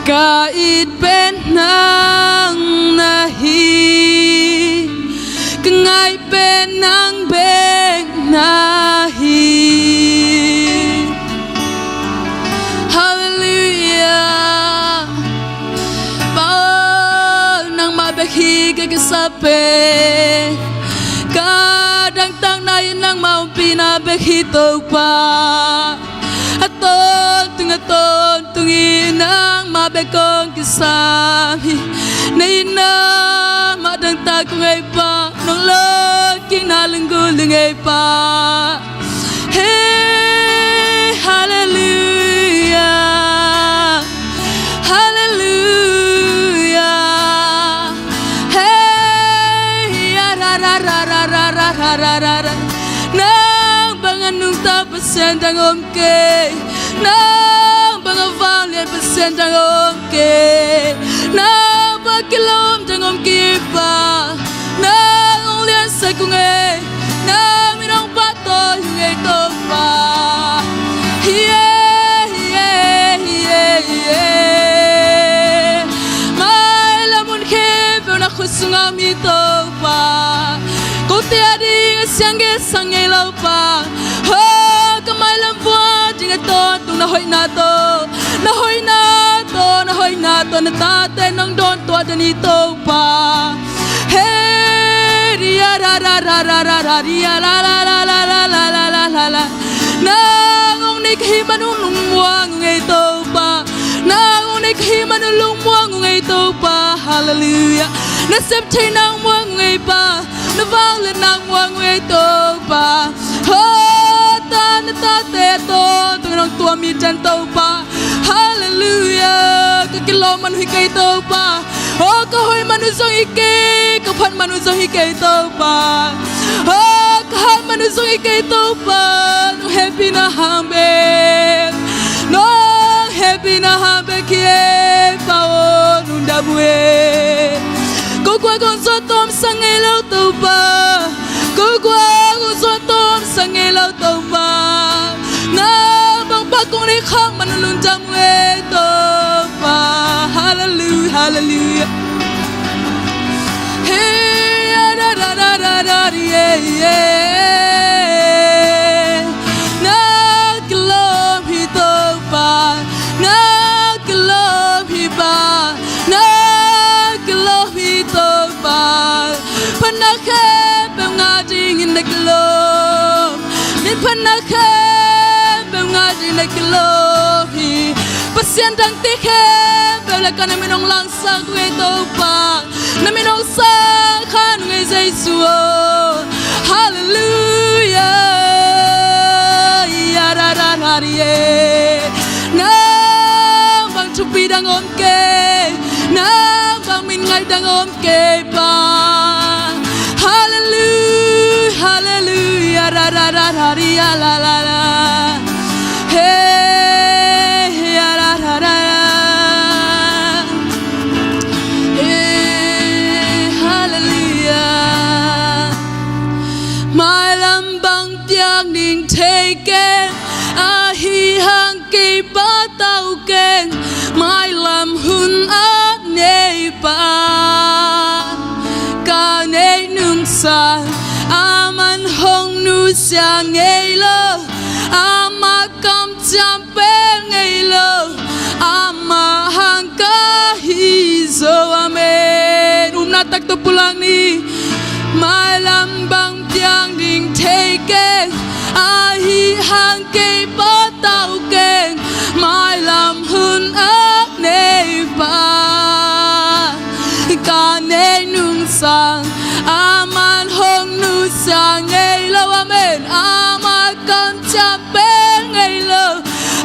Ka it pen nang na hi, ka ngai pen nang bek na hi. Halleluiah. Pa aw, nangmah bek hi ka kisap pen. Ka dangtakna in nangmah ompihna bek hi Topa. A tawntung a tawntung in nangmah bek kong kisam hi. Na itna mah dangtak kong ngei Pa, nong lungkikna lunggulh kong ngei Pa. Hey, halleluiah, halleluiah. Hey, ya ra ra ra ra. Nang bang a nungta Pasian dang om kei, nang bang a vanglian Pasian dang om kei, nang bang a kilawm dang om kei Pa. Nang hong liansak kong ngei, nang min hong pahtawi kong ngei Topa. Hi e, hi e, hi e, hi e. Mailam mun khempeuh na khut sungah om hi Topa. Kote a ding a siang gen sang ngei lo Pa. Ho, ka mailam vua ding a tawntung na hoihna tawh, na hoihna tawh, na hoihna tawh na tate nong dawn tuah den hi Topa. Hey, ria ra ra ra ra ra ra, ria la la la la. Nang hong nei ka hih manun lungmuang kong ngei Topa. Nang hong nei ka hih manun lungmuang kong ngei Topa. Halleluiah. Na sep theihna muang kong ngei Pa. Na vangliatna muang kong ngei Topa. Ho, ta na tate a tawntung nong tuam hi den Topa. Halleluiah. Ka kilawm man uh hi kei Topa. Aw, ka hoih man uh zong hi kei, ka phat man uh zong hi kei Topa. Aw, ka hat man uh zong hi kei Topa. Nong hehpihna hang bek, nong hehpihna hang bek hi e Pa aw, nong dam uh e. Ko kua kong zuan tawm sang ngei lo Topa. Ko kua kong zuan tawm sang ngei lo Topa. Nang bang pah kong nei khak man uh lungdam uh e Topa. Halleluiah, halleluiah. Hey, ya da da da da da, yeah, yeah. Na kilawm hi Topa, na kilawm hi Pa, na kilawm hi Topa. Phatna khempeuh ngah dingin na kilawm, min phatna khempeuh ngah dingin na kilawm hi. Pasian dangte khempeuh lakah na min hong langsak kong ngei Topa. Na min hong sang kha kong ngei Jesu aw. Halleluiah. Ya ra ra ra ria. Nang bang thupi dang om kei, nang bang min ngaih dang om kei Pa. Halleluiah, halleluiah, ra ra ra ra ria la la la. Hey, ya ra ra ra ra. Hey, halleluiah. Mailam bang piak ding thei keng, ahi hang kei patau keng. Mailam hun a nei pa, ka neih nung sang, aman hong nusia ngei lo, ama kamciam pel ngei lo, ama hang ka hi zo. Amen. Upna tak tawh pulak ni. Mailam bang piang ding thei keng, ahi hang kei patau keng. Mailam hun a nei pa, ka neih nung sang, aman hong nusia ngei lo. Amen. Ama kamciam pel ngei lo,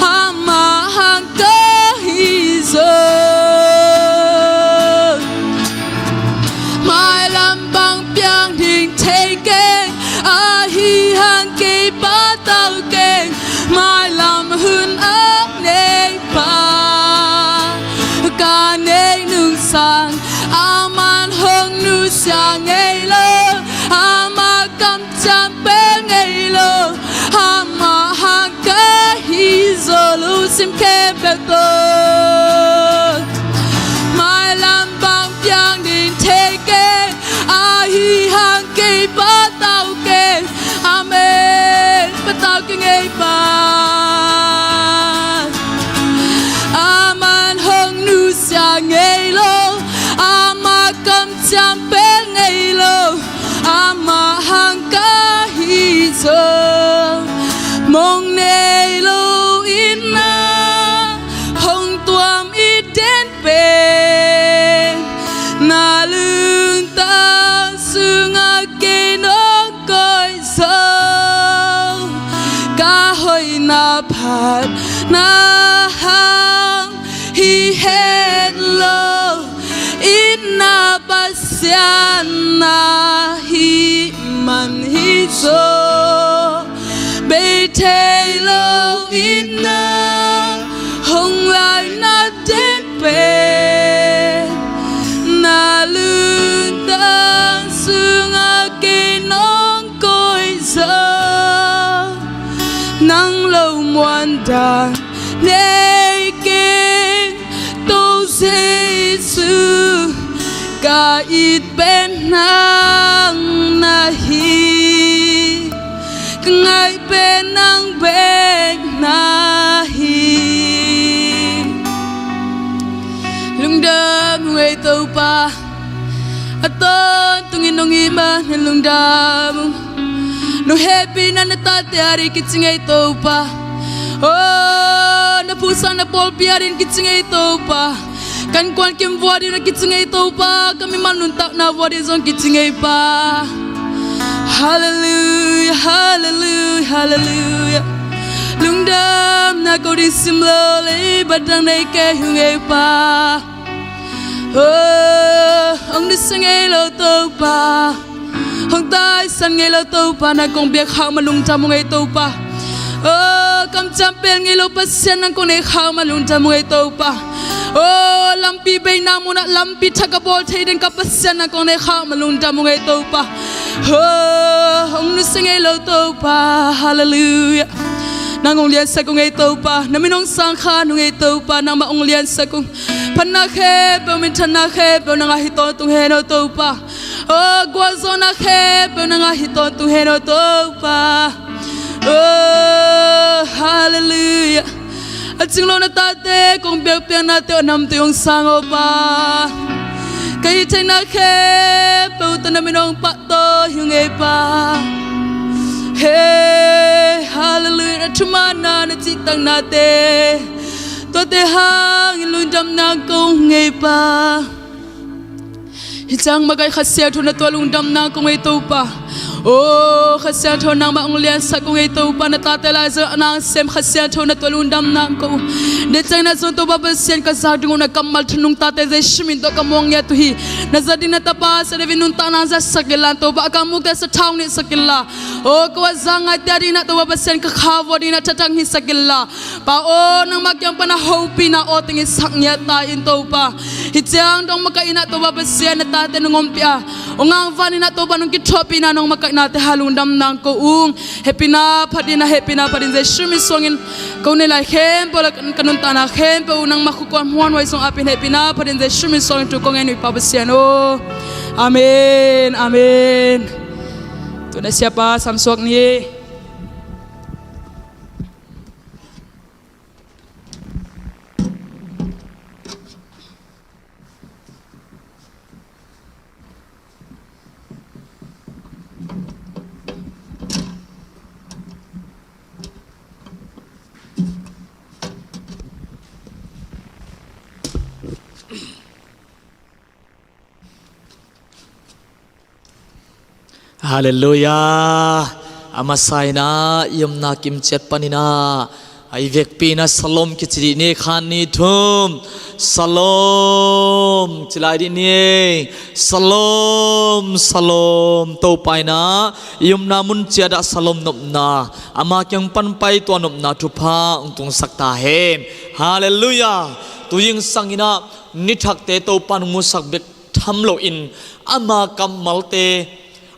ama hang ka hi zo. Tau keng mailam hun a nei pa, ka nei nung sang a man hong nusia ngei lo, a ma kamciam pel ngei lo, a ma hang ka hi zo lo sim khempeuh tawh. Mailam bang piang ding thei keng, ahi hang kei patau keng. Amen. Patau keng ei pa. A man hong nusia ngei lo, a ma kamciam pel ngei lo, a ma hang ka hi zo. Mong nei lo in na hong tuam i den pen, na lungtang sungah kei nong koih zo. Ka hoihna phat na hang hi het lo, in na Pasian na hih man hi zaw. Bei thei lo in na hong lai na den pen, na lungtang sungah kei nong koih zaw. Nang lo muan dan nei keng, Topa Jesu, ka it pen nang na hi, ka ngaih pen nang bek na hi. Lungdam ung ei Topa. A tawntungin nong it ma na lungdam ung. Nong hehpihna na tate ading kici ngei Topa. Oh, na phuhsa na pawlpi ading kici ngei Topa. Ka innkuan kim vua ding na kici ngei Topa. Ka mimal nuntakna vua ding zong kici ngei Pa. Halleluiah, halleluiah, halleluiah. Lungdamna ko ding sim lo lei, batang nei kei hi ung ei Pa. Oh, hong nusia ngei lo Topa, hong taisan ngei lo Topa, na kong biak khak ma lungdam ung ei Topa. Oh, kamciam pel ngei lo Pasian, na kong nei khak ma lungdam ung ei Topa. Oh, lampi beina munah lampi thak a bawl thei ding ka Pasian, na kong nei khak ma lungdam ung ei Topa. Oh, hong nusia ngei lo Topa. Halleluiah. Nang hong liansak ung ei Topa, na min hong sangkhan ung ei Topa, nangmah hong liansak ung. Phatna khempeuh, minthanna khempeuh nang a hi tawntung hen aw Topa. Oh, gualzawhna khempeuh nang a hi tawntung hen aw Topa. Oh, halleluiah. A cing lo na tate kong biakpiaknate aw namtui hong sang aw Pa. Ka hih theihna khempeuh tawh na min hong pahtawi hi ung ei Pa. He, halleluiah. Na thumanna, na cihtaknate, tuate hangin lungdamna kong ko ung ei Pa. Hih ciang makaih Kha Siangtho na tua lungdamna kong ko ung ei Topa. Oh, Kha Siangtho nangmah hong liansak ung ei Topa, na tate lai zong a nang sem Kha Siangtho na tua lungdamna kong ko ung. Deih ciangin ah zong Topa Pasian ka zak ding uh na kammal thu nungtate Jesu min tawh ka muang ngiat uh hi. Na zat ding na tapa Sia David nuntakna hong zatsak inla Topa, a kangmukte sathau hong nihsak inla. Oh, ko a za ngaite adingin ah Topa Pasian ka kha vua dingin ah thatang hisak inla. Pa aw, nangmah kiang pan a hopihna aw teng i sak ngiat ta in Topa. Hih ciang dong makaih in ah Topa Pasian na tate nong ompih a, hong angvan in ah Topa nong kithuahpihna nong makaihnate hang lungdamna kong ko ung. Hehpihna phat in ah, hehpihna phat in Jesu min suangin ko nei lai khempeuh la ka nuntakna khempeuh uh nangmah khukhuan muanhuai sung apin hehpihna phat in Jesu min suangin thu kong ngen uh ei Pa Pasian aw. Amen, amen. Tuna siapa samsuak ni. Halleluiah. A masa in ah i omna kim ciat panin ah a i vekpi in ah shalom kici dih ni. Khat, nih, thum. Shalom ci lai dih ni. Shalom, shalom. Topa in ah i omna mun ciat ah shalom nopna Ama kiang pan pai tua nopna thupha hong tungsak ta hen. Halleluiah. Tu zingsang in ah ni thakte Topa in hong musak bek tham loin ama kammalte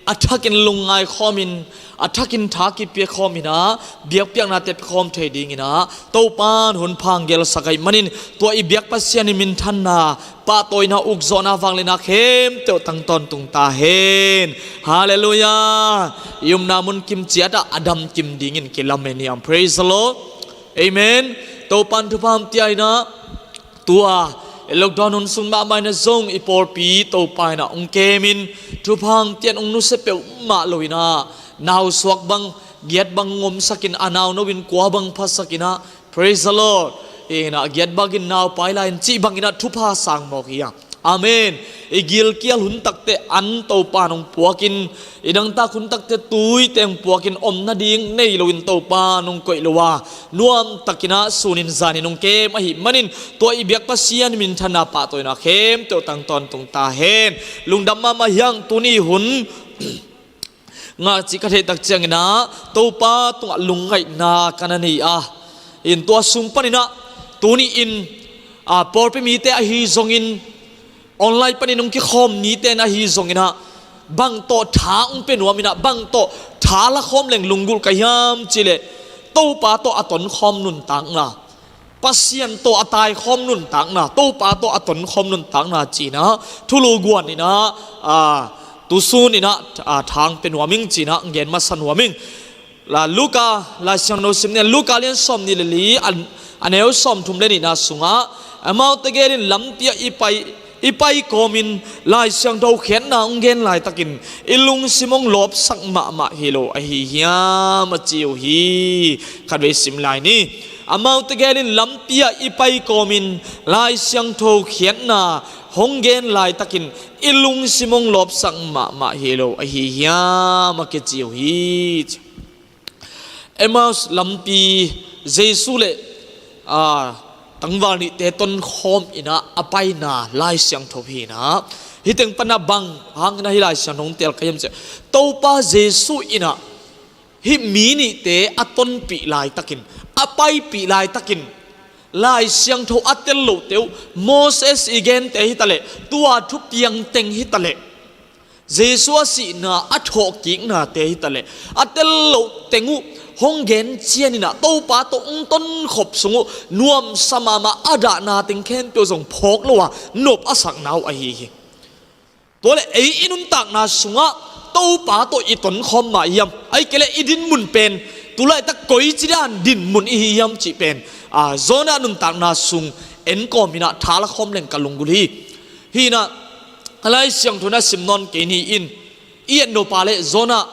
a thakin lungngai khawmin, a thakin tha kipia khawmin ah biakpiaknate pia khawm thei dingin ah Topa in hun pha hong gelsak ahih manin tua i biak Pasian i minthanna, pahtawina, ukzawhna, vangliatna khempeuh tang tawntung ta hen. Halleluiah. I omna mun kim ciat ah a damkim dingin kilamen hiam? Praise the Lord. Amen. Topa in thupha hong pia in ah tua i lockdown hun sung mahmah in ah zong i pawlpi Topa in ah hong kemin thupha hong pia in hong nusia peuhmah loin ah nau suak bang, giat bang hong omsakin, a nau no in kua bang phasakin ah, praise the Lord, in ah giat bangin nau pai lai in cih bangin ah thupha sang mawk hi a. Amen. I gilkial hun takte an Topa in hong puakin, i dangtak hun takte tuite hong puakin, om nading nei loin Topa in hong koih lo a, nuamtakin ah sunin zanin hong kem ahih manin tua i biak Pasian i minthanna, pahtawina khempeuh tang tawntung ta hen. Lungdam mahmah hi hang. Tuni hun ngah cih ka theih tak ciangin ah Topa tungah lungngaihna ka na nei a, in tua sung panin ah tuni in, a, pawlpi mite ahi zongin, online panin hong kikhawm mite in ahi zongin ah bang tawh tha hong pia nuam in ah, bang tawh tha la khawm leng lunggulh ka hiam cih leh Topa tawh a tonkhawm nuntakna, Pasian tawh a taikhawm nuntakna, Topa tawh a tonkhawm nuntakna ci-in ah thulu guan in ah, a, tusun in ah, a, tha hong pia nuam ing ci-in ah hong gen masa nuam ing. La Luka Lai Siangtho sim ni, Luka lian sawmnih le li, a, a neu sawmthum le nihna sungah, amaute gelin lampi ah i pai, i pai kawmin Lai Siangtho khiatna hong gen laitakin i lungsim hong lawpsak mahmah hi lo ahi hiam, a ci uh hi. Khatvei sim lai ni. Amaute gelin lampi ah i pai kawmin Lai Siangtho khiatna hong gen laitakin i lungsim hong lawpsak mahmah hi lo ahi hiam, a kici uh hi. Emmaus lampi, Jesu le, a, tangval nihte tonkhawm in ah a paina Lai Siangtho hi in ah, hih teng pan ah bang hangin ah hih Lai Siangtho hong tel ka hiam cih leh, Topa Jesu in ah hih mi nihte a tonpih laitakin, a paipih laitakin, Lai Siangtho a tel lote uh, Moses i gente hi taleh, tua thupiang teng hi taleh, Jesu a sihna, a thawhkiknate hi taleh, a tel loh teng uh hong gen cian in ah Topa tawh hong tonkhop sung uh nuamsa mahmah, a dahna teng khempeuh zong phawk lo a nop a sakna uh ahi hi. Tua leh ei i nuntakna sungah Topa tawh i tonkhawm mah hiam, ahih kei leh i dinmun pen, tu laitak koici dan dinmun i hi hiam cih pen, a, Jonah nuntakna sung en kawmin ah tha la khawm leng ka lunggulh hi. Hi in ah, a Lai Siangtho na sim nawn kei ni in, i et nop leh Jonah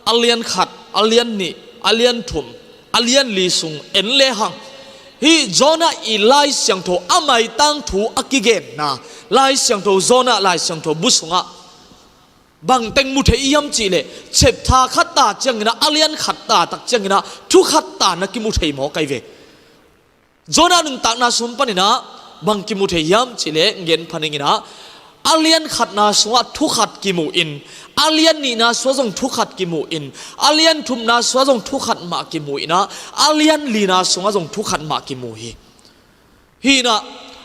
a lian khat, a lian nih, a lian thum, a lian li sung en lehang, hih Jonah i Lai Siangtho a maitang thu a kigenna, Lai Siangtho, Jonah Lai Siangtho bu sungah bang teng mu thei hiam cih leh, chapter khat ta ciangin ah, a lian khat ta tak ciangin ah thu khat ta na kimu thei mawk ahi ve. Jonah nuntakna sung panin ah bang kimu thei hiam cih leh, gen pha ning in ah, a lian khatna sungah thu khat kimu in, a lian nihna sungah zong thu khat kimu in, a lian thumna sungah zong thu khat mah kimu in ah, a lian lina sungah zong thu khat mah kimu hi. Hi in ah,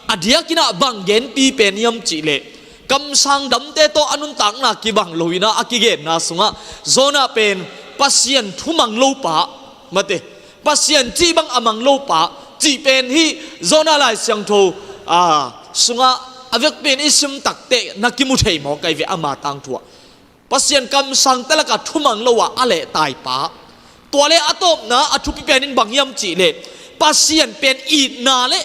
a diakin ah bang genpi pen hiam cih leh, kamsang damte tawh a nuntakna kibang lo in ah, a kigenna sungah Jonah pen Pasian thumang lo pa, mate, Pasian cih bang a mang lo pa cih pen hih Jonah Lai Siangtho, a, sungah a vekpi in i sim takteh na kimu thei mawk ahi ve, ama tangthu ah. Pasian kamsangte lakah thumang lo a a lehtai pa. Tua leh a tawpna a thupi pen in bang hiam cih leh, Pasian pen itna le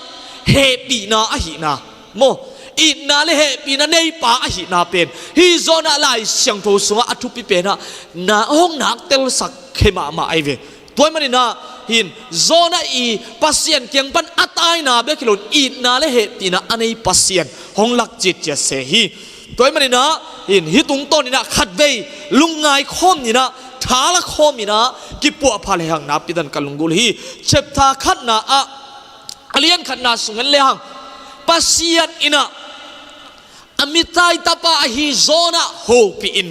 hehpihna ahihna, maw, itna le hehpihna neipa ahihna pen hih Jonah Lai Siangtho sungah a thupi pen ah na hong nak telsak khe mahmah ahi ve. Tua ahih manin ah, hin, Jonah i Pasian kiang pan a taina bek hi loin itna le hehpihna a nei Pasian hong lak citciat se hi. Tua ahih manin ah, hin, hih tungtawn in ah khatvei lungngai khawm in ah, tha la khawm in ah, kipuahpha lehang nakpi takin ka lunggulh hi. Chapter khatna ah, a lian khatna sung en lehang, Pasian in ah Amittai tapa ahi Jonah hopih in,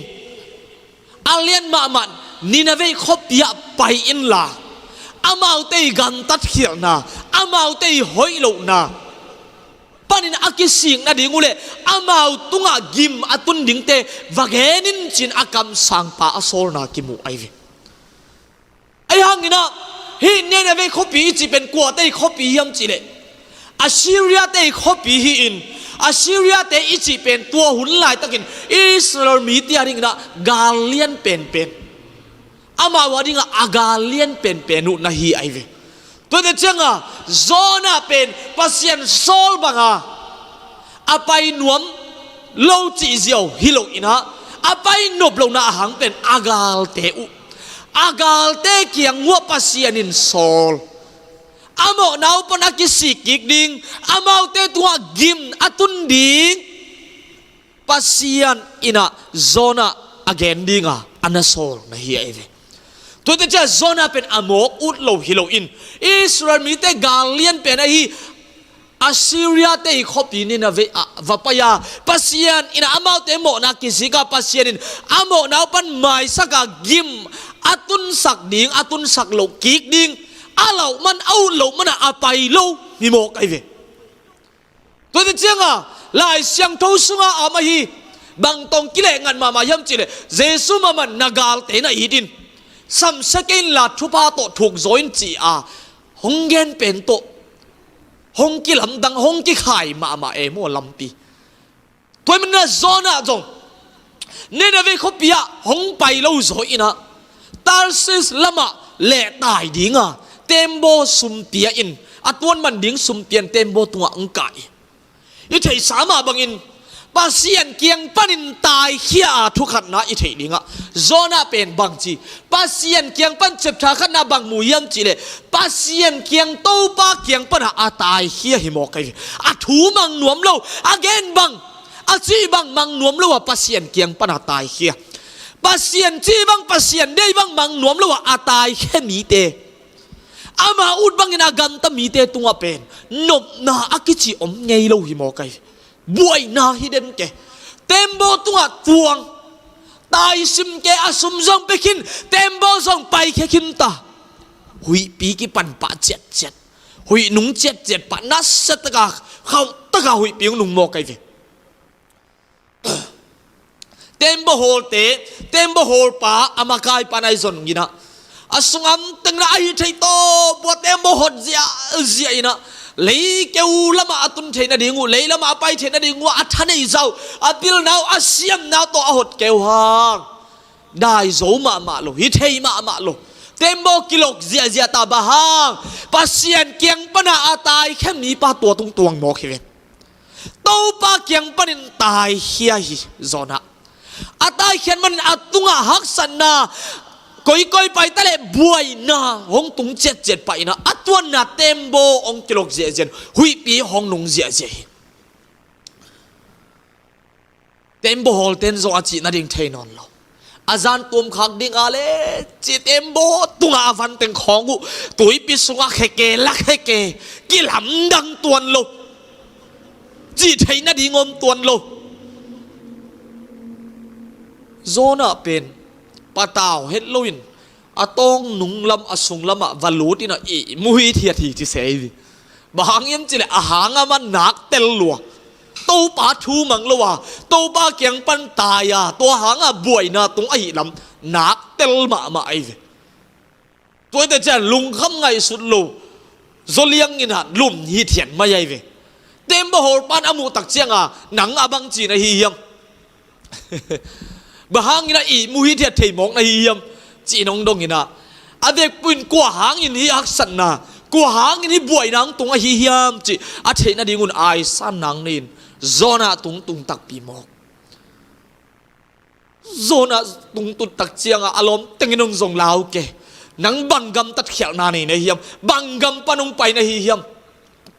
a lian mahmah Nineveh khuapi ah pai inla, amaute i gamtatkhialhna, amaute i hoih lohna panin a kisik nading uh leh amau tungah gim a tun dingte va gen in, ci-in a kamsangpa a sawlna kimu ahi ve. Ahi hangin ah, hih Nineveh khuapi i cih pen kuate i khuapi hiam cih leh, Assyria-te i khuapi hi-in, Assyria-te i cih pen tua hun laitakin Israel mite a dingin ah gal lian penpen, amau a dingah a gal lian penpen uh na hi ahi ve. Tuate ciangah Jonah pen Pasian sawl banga a pai nuam lo cih ziau hi loin ah, a pai nop lohna a hang pen a galte uh, a galte kiang uah Pasian in sawl, a mawhna uh pan a kisik kik ding, amaute tungah gim a tun ding Pasian in ah Jonah a gen dinga a na sawl na hi ahi ve. Tuate ciah Jonah pen a mawk ut lo hi loin, Israel mite gal lian pen ahi Assyria-te i khuapi Nineveh ah va pai a, Pasian in ah amaute mawhna kisik a, Pasian in a mawhna uh pan maisak a, gim a tunsak ding, a tunsak loh kik ding, a lauh man, a ut loh man ah a pai lo hi mawk ahi ve. Tuate ciangah Lai Siangtho sungah a om ahi, bang tawh kilehngat mahmah hiam cih leh, Jesu mahmah na galte na it in, samsia kei inla thupha tawh thuk zaw in, ci-a hong gen pen tawh hong kilamdang, hong kikhai mahmah e maw lampi. Tua ahih manin ah Jonah zong Nineveh khuapi ah hong pai lo zaw in ah, Tarsis lamah lehtai dinga tembaw sum pia in, a tuan man ding sum pia in tembaw tungah hong kai. I theihsa mah bangin Pasian kiang panin taikhia a thukhatna i theih dingah Jonah pen bangci, Pasian kiang pan chapter khatna bang mu hiam cih leh, Pasian kiang, Topa kiang panah a taikhia hi mawk ahi ve. A thu mang nuam lo, a gen bang, a cih bang mang nuam lo a Pasian kiang panah a taikhia. Pasian cih bang, Pasian deih bang mang nuam lo a a taikhia mite, ama ut bangin a gamta mite tungah pen nopna a kici om ngei lo hi mawk ahi. Buaina hi den ke. Tembaw tungah tuang, taisim ke, a sum zong pia khin, tembaw zong paikhia khin ta. Huihpi kipan pah ciatciat, huih nung ciatciat pah, nasia taka, khauh taka huihpi hong nung mawk ahi ve. Tembaw hawlte, tembaw hawlpa a makaipa nai zon nginah, a sungah om teng inah a hih theih tawh bua tembaw hawt ziahziah inah, lei keu lamah a tun theih nading uh, lei lamah a pai theih nading uh a thaneihzah uh, a pilna uh, a siamna uh tawh a hawt keu hang, dai zo mahmah lo, hi thei mahmah lo. Tembaw kilok ziahziah ta, bang hang? Pasian kiang pana a taikhia mipa tua tung tuang mawk hi ven. Topa kiang panin taikhia hi Jonah. A taikhiat manin a tungah haksatna, koikoi pai taleh buaina hong tung ciatciat pah inah, a tuanna tembaw hong kilok ziahziah in, huihpi hong nung ziahziah hi. Tembaw hawlten zong a cih nading thei nawn lo. A zan tuamkhak ding a le, cih tembaw tungah a van teng khawng uh, tuipi sungah kheke, la kheke, kilamdang tuan lo. Cih theih nading om tuan lo. Jonah pen patau het loin, a tawng nung lam, a sung lamah va lut inah ihmu hithiat hi ci se hi. Bang hang hiam cih leh a hang a man nak tel lua. Topa thu mang lo a, Topa kiang pan tai a, tua hanga buaina tung ahih lam nak tel mahmah ahi ve. Tua hi teh ciang lungkham ngaihsut lo, zaw liang inah lum hithiat mai ahi ve. Tembaw hawlpa'n a muh tak cianga, nang a bang ci na hi hiam? Bang hangin a ihmu hithiat thei mawk na hi hiam? Ci-in hong dong inah, a vekpi-in kua hangin hih haksatna, kua hangin hih buaina hong tung ahi hiam cih a theih nadingun aisan nang nei-in, Jonah tung tun takpi mawk. Jonah tung tun tak cianga a lawm tengin hong zong lau ke. Nang bang gamtat khialhna nei na hi hiam? Bang gam pan hong pai na hi hiam?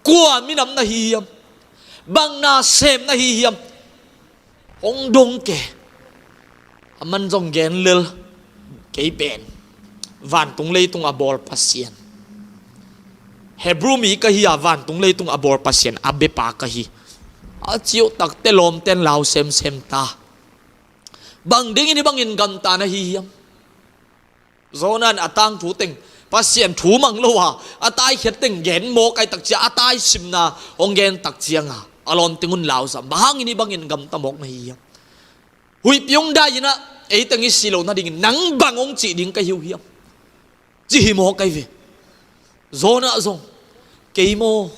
Kua minam na hi hiam? Bang na sem na hi hiam? Hong dong ke. Aman zong gen lel, kei pen vantung leitung a bawl Pasian, Hebrew mi ka hi a, vantung leitung a bawl Pasian a biapa ka hi, a ci uh tak teh lawmten lau semsem ta. Bang dingin hih bangin gamta na hi hiam? Jonah in a tangthu teng, Pasian thu mang lo a, a taikhiat teng gen mawk ai takcia, a taisimna hong gen takcianga a lawmteng un lauzam. Bang hangin hih bangin gamta mawk na hi hiam? Huihpi hong dai inah, ei teng i si lo nadingin nang bang hong cih ding ka hi uh hiam? Ci hi mawk ai ve. Jonah zong, kei maw,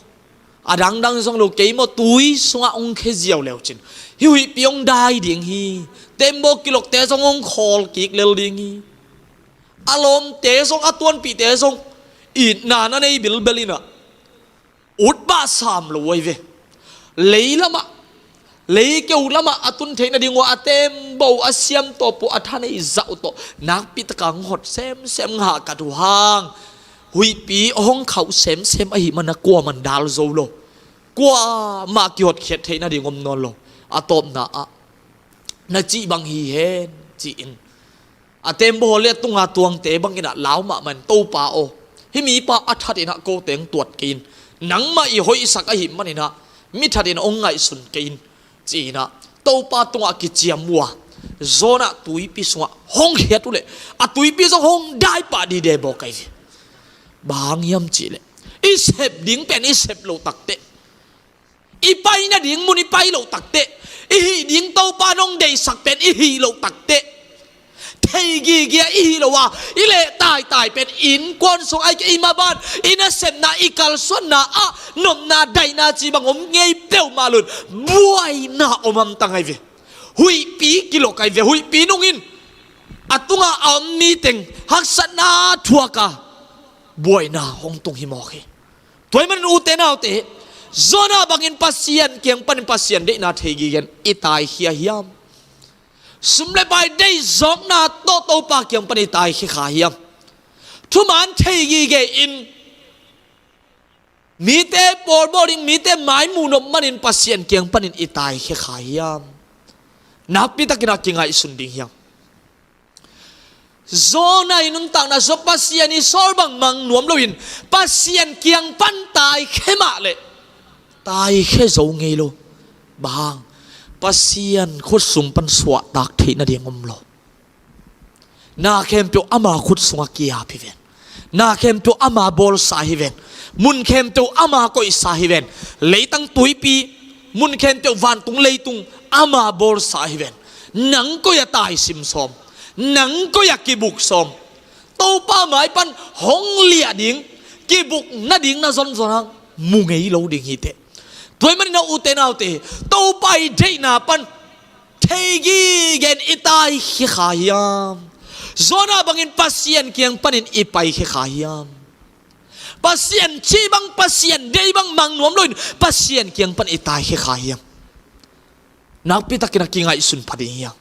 a dangdang zong lo, kei maw, tui sungah hong khia ziau leucin hih huihpi hong dai ding hi. Tembaw kilokte zong hong khawl kik lel ding hi. A lawmte zong, a tuanpihte zong itna na nei bilbel inah, ut pah sam lo ai ve. Lei lamah, lei keu lamah a tun theih nading uh a tembaw, a siamtawp uh, a thaneih zah uh tawh nakpi taka hong hot semsem, ngahkat uh hang. Huihpi hong khauh semsem ahih mana kuaman dal zo lo. Kuamah kihotkhiat theih nading om nawn lo. A tawpna ah, na cih bang hi hen, ci-in a tembaw le a tunga tuangte bang inah lau mahmah in, Topa aw, hih mipa a that inah ko teng tuat kei in. Nangmah i hoihsak ahih man inah mi that inah hong ngaihsun kei in, ci inah Topa tungah kiciam uh a, Jonah tuipi sungah hong khiat uh leh a tuipi zong hong dai pah dide bawk ai ve. Bang hang hiam cih leh, i sep ding pen i sep loh takteh, i pai nading mun i pai loh takteh, i hih ding Topa nong deihsak pen i hih loh takteh, thei gigia i hih loh a, i leh taitai pen innkuan sung ai kei, i maban, i nasepna, i kalsuanna ah nopna, daihna cih bang om ngei peuhmah lo in, buaina om hamtang ai ve. Huihpi kilok ai ve. Huihpi nungin a tungah a om mi teng haksatna thuak a, buaina hong tung hi mawk hi. Tua ahih manin ute naute, Jonah bangin Pasian kiang panin Pasian deihna thei gigen i taikhia hiam? Sum le pai deih zawkna tawh Topa kiang panin i taikhia kha hiam? Thuman thei gige in, mite pawlbawl ding, mite mai muh nop manin Pasian kiang panin i taikhia kha hiam? Nakpi takin a kingaihsun ding hiam? Jonah i nuntakna sungah Pasian i sawl bang mang nuam loin Pasian kiang pan taikhia mah leh taikhia zo ngei lo. Bang hang? Pasian khut sung pan suahtak theih nading om lo. Na khempeuh ama khut sungah kiap hi ven. Na khempeuh ama bawlsa hi ven. Mun khempeuh ama koihsa hi ven. Leitang tuipi, mun khempeuh vantung leitung ama bawlsa hi ven. Nang koi-ah taisim sawm? Nang koi-ah kibuk sawm? Topa mai pan hong liah ding, kibuk nading na zonzon hang mu ngei lo ding hi teh. Tua ahih manin a ute naute, Topa i deihna pan thei gigen i taikhia kha hiam? Jonah bangin Pasian kiang panin i paikhia kha hiam? Pasian cih bang, Pasian deih bang mang nuam loin Pasian kiang pan i taikhia kha hiam? Nakpi takin a kingaihsun pha ding hiam?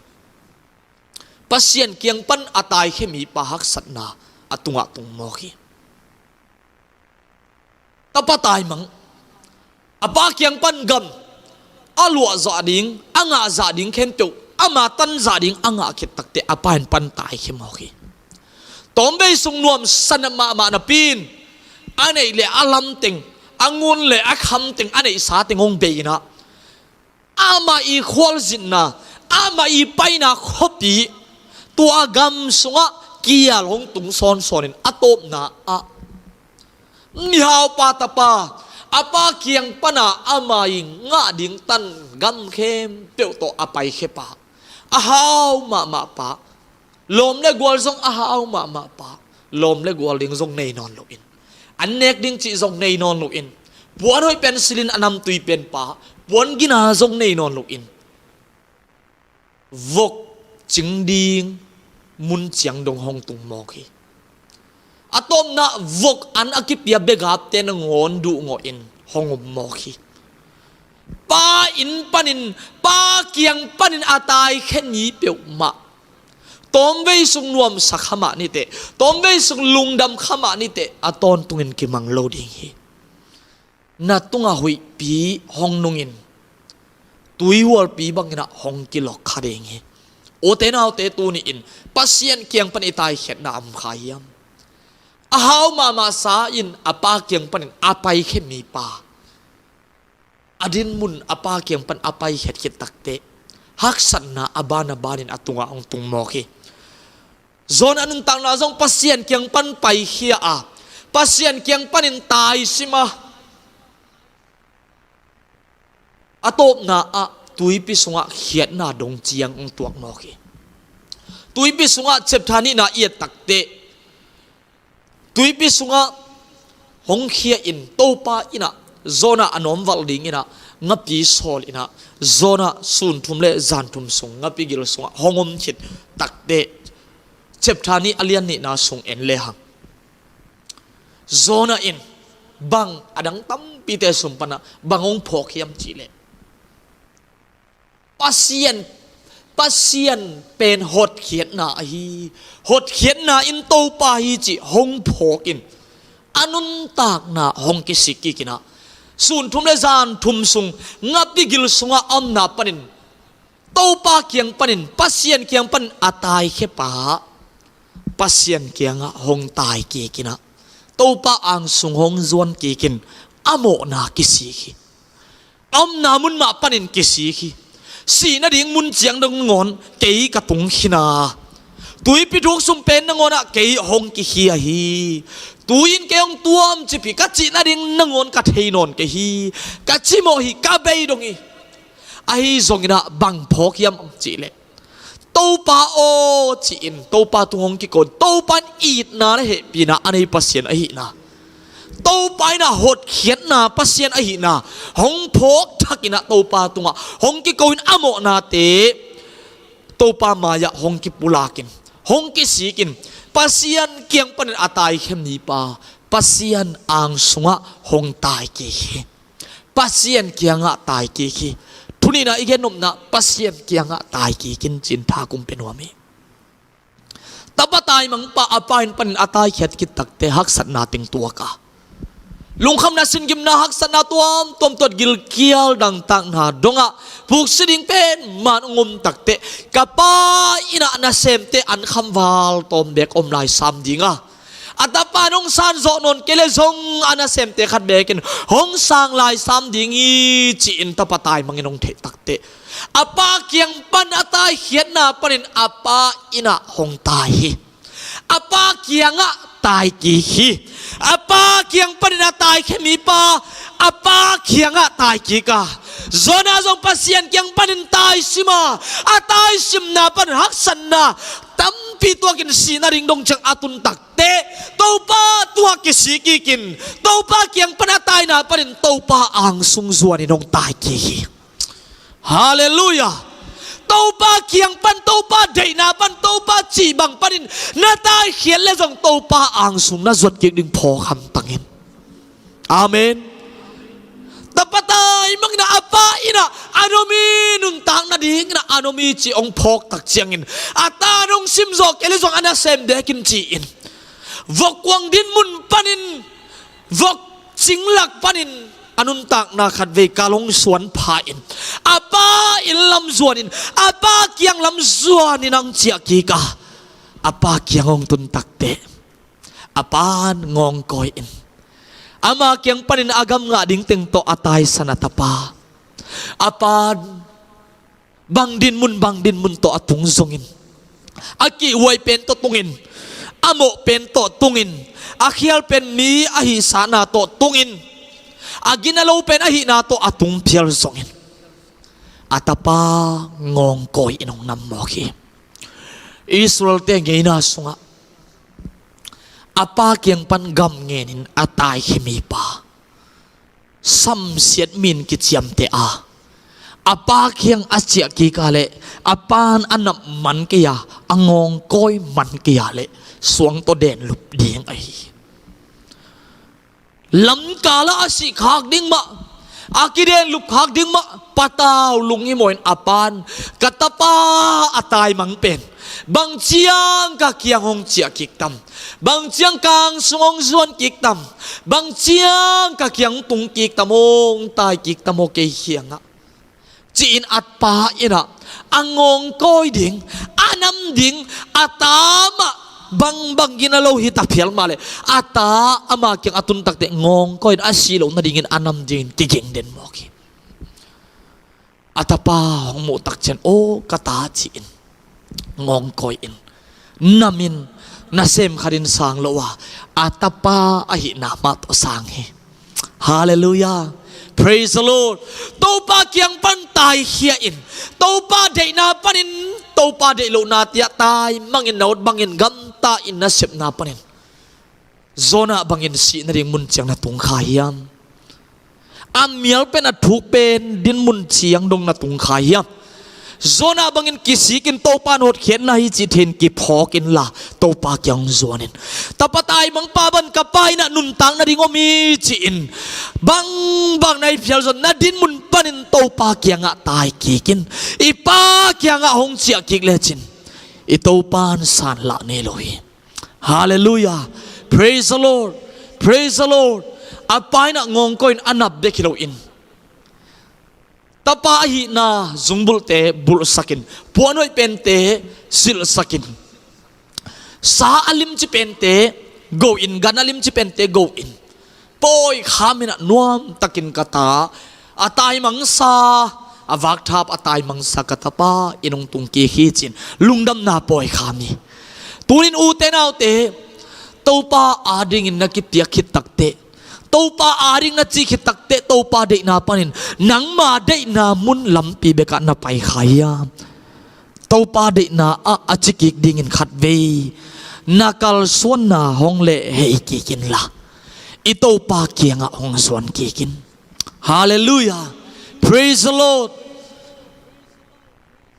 Pasian kiang pan a taikhia mipa haksatna a tungah tung mawk hi. Tapa taimang, a pa kiang pan gam, a luah zah ding, a ngah zah ding khempeuh, ama tan zah ding a ngah khit takteh a pa in pan taikhia mawk hi. Tawmvei sung nuamsa mahmah napi in, a neih le a lam teng, a ngun le a kham teng, a neihsa teng hong bei inah, ama i khualzinna, ama i paina khuapi, tua gam sungah kial hong tung sawnsawn in a tawpna ah, mihaupa tapa, a pa kiang pana ama i ngah ding tan gam khempeuh tawh a paikhia pa, a hau mahmah pa, lawm le gual zong a hau mahmah pa, lawm le gual ding zong nei nawn loin, an nek ding cih zong nei nawn loin, puan hoih pen silhin a namtui pen pa, puan gina zong nei nawn loin, vok cing ding mun ciang dong hong tung mawk hi. A tawpna vok an a kipia begapte nangawn duhngawhin hong om mawk hi. Pa inn panin, pa kiang panin a taikhia mi peuhmah, tawmvei sung nuamsa kha mah niteh, tawmvei sung lungdam kha mah niteh, a tawntungin kimang lo ding hi. Na tungah huihpi hong nungin, tuihualpi bangin ah hong kilok kha ding hi. Ute naute, tuni-in Pasian kiang pan i taikhiatna a om kha hiam? A hau mahmah sa in a pa kiang panin a paikhia mipa, a dinmun a pa kiang pan a paikhiat khit takteh, haksatna a ban a banin a tungah hong tung mawk hi. Jonah nuntakna zong Pasian kiang pan paikhia a, Pasian kiang panin taisim a, a tawpna ah tuipi sungah khiatna dong ciang hong tuak mawk hi. Tuipi sungah chapter nihna i et takteh, tuipi sungah hong khia in Topa in ah Jonah a nawmvalh dingin ah ngapi sawl in ah, Jonah sun thum le zan thum sung ngapi gil sungah hong om khit takteh, chapter nih a lian nihna sung en lehang, Jonah in bang a dang tampite sung panah bang hong phawk hiam cihleh, Pasian, Pasian pen hotkhiatna ahi, hotkhiatna in Topa hi cih hong phawk in, a nuntakna hong kisik kik in ah, sun thum le zan thum sung ngapi gil sungah a omna panin Topa kiang panin, Pasian kiang panin a taikhia pa Pasian kiangah hong tai kik in ah, Topa angsung hong zuan kik in, a mawhna kisik hi. A omna mun mah panin kisik hi. Sih nading mun ciang dong nangawn kei ka tung khin a, tuipi thuk sung pen nangawn ah kei hong kikhia hi. Tu-in kei hong tuam cip hi, ka cih nading nangawn ka thei nawn kei hi, ka cimawh hi, ka bei dong hi. Ahi zongin ah bang phawk hiam cihleh, Topa aw, ci-in Topa tung hong kiko in, Topa in itna le hehpihna a nei Pasian ahihna, Topa in ah hotkhiatna Pasian ahihna hong phawk thak in ah Topa tungah hong kiko in, a mawhnate Topa mai-ah hong kipulak in, hong kisik in, Pasian kiang panin a taikhia mipa Pasian angsungah hong tai kik hi. Pasian kiangah tai kik hi. Thunihna i gen nopna, Pasian kiangah tai kik in, ci-in tha kong pia nuam hi. Tapa taimangpa a pa in panin a taikhiat khit takteh haksatna teng tuak a, lungkhamna, singimna, haksatna tuamtuam tuat, gilkial dangtakna dongah puksi ding pen man hong om takteh, ka pa in ah nasemte an khamval tawm beek om lai sam ding a, a tapa in hong san zawh nawn kei leh zong a nasemte khat beek in hong sang lai sam ding hi, ci-in tapa taimang in hong theih takteh, a pa kiang pan a taikhiatna panin a pa in ah hong tai hi. A pa kiangah tai kik hi. A pa kiang panin a taikhia mipa a pa kiangah tai kik a, Jonah zong Pasian kiang panin taisim a, a taisimna panin haksatna tampi tuakin sih nading dong ciang a tun takteh, Topa tungah kisik kik in, Topa kiang pan a taina panin Topa angsung zuanin hong tai kik hi. Halleluiah. Topa kiang pan, Topa deihna pan, Topa cih bang panin na taikhiat leh zong Topa angsung na zuat kik ding phawk hamtang in. Amen. Tapa taimang in ah a pa in ah a nomi nuntak nadingin ah a nomi cih hong phawk tak ciangin, a ta in hong sim zawh kei leh zong a nasem beek in, ci-in vok kuang dinmun panin, vok cinglak panin a nuntakna khatvei kal hong suan pha-in, a pa inn lam zuanin, a pa kiang lam zuanin hong ciah kik a, a pa kiang hong tun takteh, a pa in ngawngkawi in, ama kiang panin a gam ngah ding teng tawh a taisan a tapa, a pa in bang dinmun bang dinmun tawh a tung zongin, a kihhuai pen tawh tungin, a mawh pen tawh tungin, a khial pen mi a hihsakna tawh tungin, a gina lo pen ahihna tawh a tung phial zongin, a tapa ngawngkawi in hong nam mawk hi. Israel-te ngeina sungah a pa kiang pan gam ngenin a taikhia mipa samsiat mi in kiciamteh a, a pa kiang a ciah kik a leh a pa in a nap man kei a, a ngawngkawi man kei a leh suang tawh denlup ding ahi hi. Lamkal ah a sih khak ding mah, a kidenlup khak ding mah patau lunghimawh in a pa in, ka tapa a taimang pen bang ciang ka kiang hong ciah kik tam, bang ciang ka angsung hong zuan kik tam, bang ciang ka kiang hong tung kik tam, hong tai kik tam aw kei kiangah, ci-in a pa in ah a ngawngkawi ding, a nam ding, a ta mah bangbang gina lo hi ta phial mah leh, a ta ama kiang a tun takteh ngawngkawi in, a si loh nadingin a nam dingin kiging den mawk hi. A tapa hong muh tak ciang, aw ka ta, ci-in ngawngkawi in, Namin nasem khatin sang lo a, a tapa ahihna mah tawh sang hi. Halleluiah. Praise the Lord. Topa kiang pan taikhia in, Topa deihna panin, Topa deih lohna tiah taimangin, na ut bangin gamta in, na sepna panin Jonah bangin sih nading mun ciang na tung kha hiam? A mial pen, a thuk pen dinmun ciang dong na tung kha hiam? Jonah bangin kisikin Topa in hotkhiatna hi cih thei in kiphawk inla, Topa kiang zuan in. Tapa taimangpa bang ka pa in ah nuntak nading om hi ci-in bangbang na i phial zong, na dinmun panin Topa kiangah tai kik in. I pa kiangah hong ciah kik lecin i Topa in sanlah nei lo hi. Halleluiah. Praise the Lord. Praise the Lord. A pa in ah ngawngkawi in, a nap bek hi loin, tapa ahihna zungbulhte bulhsakin, puanhoih pente silhsakin, sa a limci pente go-in, gan a limci pente go-in, pawi kham in ah nuamtakin ka ta, a taimangsa, a vakthap a taimangsa ka tapa in hong tung kik hi ci-in lungdamna pawi kham hi. Tunin ute naute, Topa adingin na kipiak khit takteh, Topa ading na ci khit takteh, Topa deihna panin nangma deihna mun lampi bekah na pai kha hiam? Topa deihna ah a ci kik dingin khatvei na kalsuanna hong lehhei kik inla, i Topa kiangah hong zuan kik in. Halleluiah. Praise the Lord.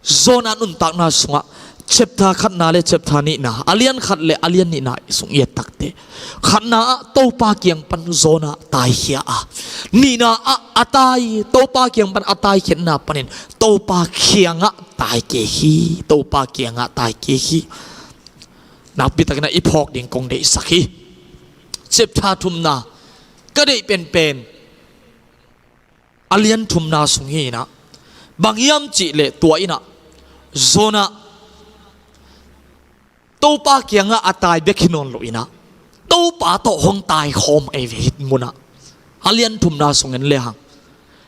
Jonah nuntakna sungah chapter khatna le chapter nihna, a lian khat le a lian nihna sung i et takteh, khatna ah Topa kiang pan Jonah taikhia a, nihna ah a tai, Topa kiang pan a taikhiatna panin Topa kiangah tai kik hi. Topa kiangah tai kik hi. Nakpi takin ah i phawk ding kong deihsak hi. Chapter thumna ka deih penpen a lian thumna sung hi in ah, bang hiam cih leh tua in ah Jonah Topa kiangah a tai bek hi nawn lo in ah, Topa tawh hong taikhawm ei ve hih munah. A lian thumna sung en lehang,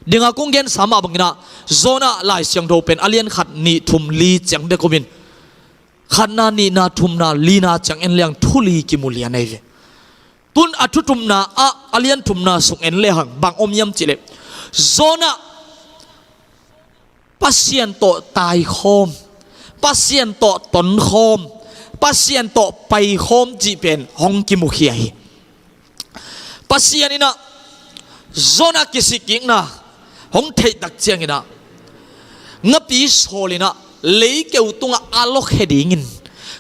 dinga kong gensa mah bangin ah, Jonah Lai Siangtho pen a lian khat, nih, thum, li ciang bek om in, khatna, nihna, thumna, lina ciang en lehang thu li kimu lian ei ve. Tun a thu thumna ah, a lian thumna sung en lehang bang om hiam cih leh, Jonah Pasian tawh taikhawm, Pasian tawh tonkhawm, Pasian tawh paikhawm cih pen hong kimukhia hi. Pasian in ah Jonah kisikkikna hong theih tak ciangin ah, ngapi sawl in ah leikeu tungah a lokhia dingin,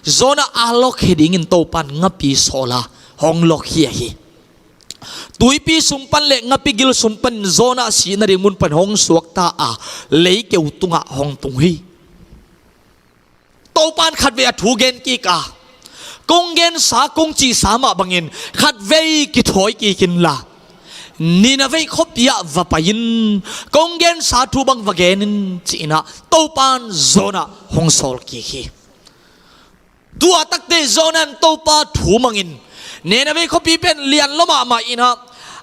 Jonah a lokhia dingin Topa in ngapi sawl a hong lokhia hi. Tuipi sung pan le ngapi gil sung pan Jonah sih nading mun pan hong suakta a, leikeu tungah hong tung hi. Topa in khatvei a thu gen kik a, kong gensa, kong cihsa mah bangin khatvei kithawi kik inla, Nineveh khuapi ah va pai in, kong gensa thu bang va gen in ci-in ah Topa in Jonah hong sawl kik hi. Tua takteh Jonah in Topa thu mangin, Nineveh khuapi pen lian lua mahmah in ah,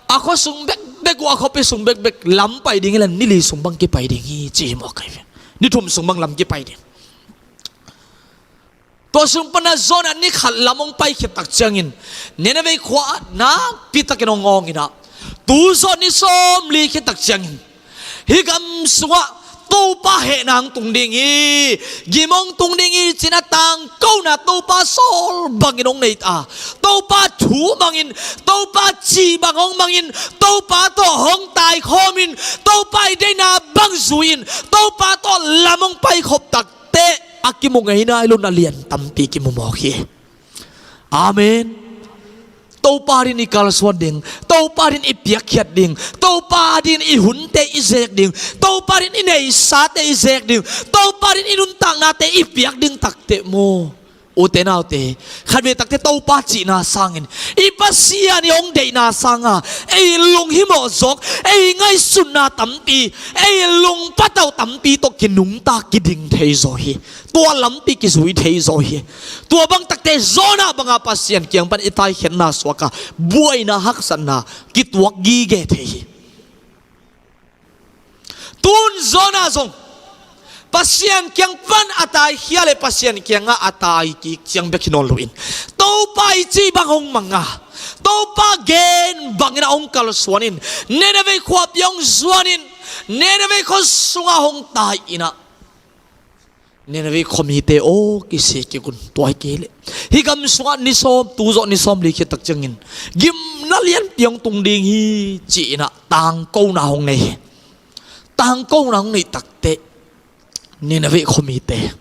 a khua sung bekbek uh, a khuapi sung bekbek lam pai ding hi leh ni li sung bang kipai ding hi ci hi mawk hi ve. Ni thum sung bang lam kipai ding. Tua sung pan ah Jonah ni khat lam hong pai khit tak ciangin, Nineveh khua ah nakpi takin hong awng in ah, tu zawh ni sawmli khit tak ciangin, hih gam sungah Topa hehna hong tung ding hi, gim hong tung ding hi ci-in a tangkona Topa sawl bangin hong nei ta, Topa thu mangin, Topa cih bang hong mangin, Topa tawh hong taikhawm in, Topa i deihna bang zui in, Topa tawh lam hong paikhop takteh, a kimu ngei nai lo na lian tampi kimu mawk hi. Amen. Topa din i kalsuan ding, Topa din i piakkhiat ding, Topa din i hunte i zek ding, Topa din i neisate i zek ding, Topa din i nuntaknate i piak ding takteh maw, ute naute, khatvei takteh Topa cihna sangin, i Pasian i hong deihna sanga ei lunghimawh zawk, ei ngaihsutna tampi, ei lungpatauh tampi tawh kinungta kiding thei zaw hi. Tua lampi kizui thei zaw hi. Tua bang takteh Jonah banga Pasian kiang pan i taikhiatna suak a, buaina, haksatna kituak gige thei hi. Tun Jonah zong Pasian kiang pan a taikhia le Pasian kiangah a tai kik ciang bek hi nawn loin, Topa i cih bang hong manga, Topa gen bangin a hong kalsuanin, Nineveh khuapi hong zuanin, Nineveh khua sungah hong tai inah, Nineveh khuamite aw, kisik kik un. Tua hi kei leh hih gam sungah ni sawm, tu zawh ni sawm li khit tak ciangin gimna lianpi hong tung ding hi, ci inah tangkona hong nei hi. Tangkona hong neih takteh Nineveh khuamite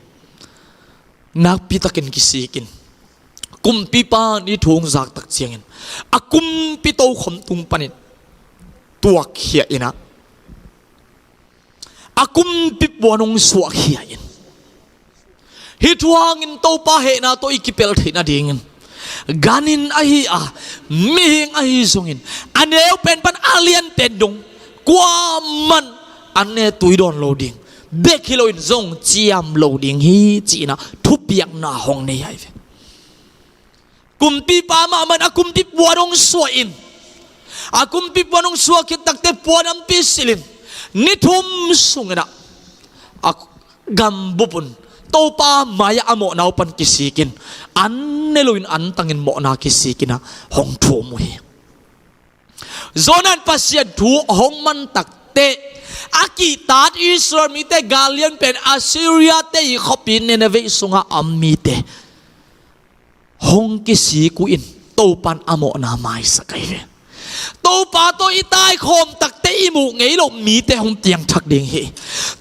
nakpitakin kisikin, kumpipa nih thu hong zak tak ciangin a kumpi tokhom tung panin tuakkhia inah, a kumpi puan hong suahkhia in, hih thu hangin Topa hehna tawh i kipelh theih nadingin, ganin ahi a, mihing ahi zongin, a neu pen pan a lian pen dong kuaman an ne tui dawn lo ding bek hi loin zong ciam lo ding hi, ci inah thupiakna hong nei ahi ve. Kumpipa mahmah in a kumpi puan hong suah in, a kumpi puan hong suah khit takteh puan ampi silhin, ni thum sung inah a gambup un Topa mai-ah a mawhna uh pan kisikin, an ne loin an tangin mawhna kisikin ah hong thum uh hi. Jonah in Pasian thu hong man takteh a kihtak Israel mite gal lianpen Assyria-te i khuapi Nineveh sungah a om mite hong kisik uh in, Topa in a mawhna maisak ahi ve. Topa tawh i taikhawm takteh i muh ngei loh mite hong piangthak ding hi.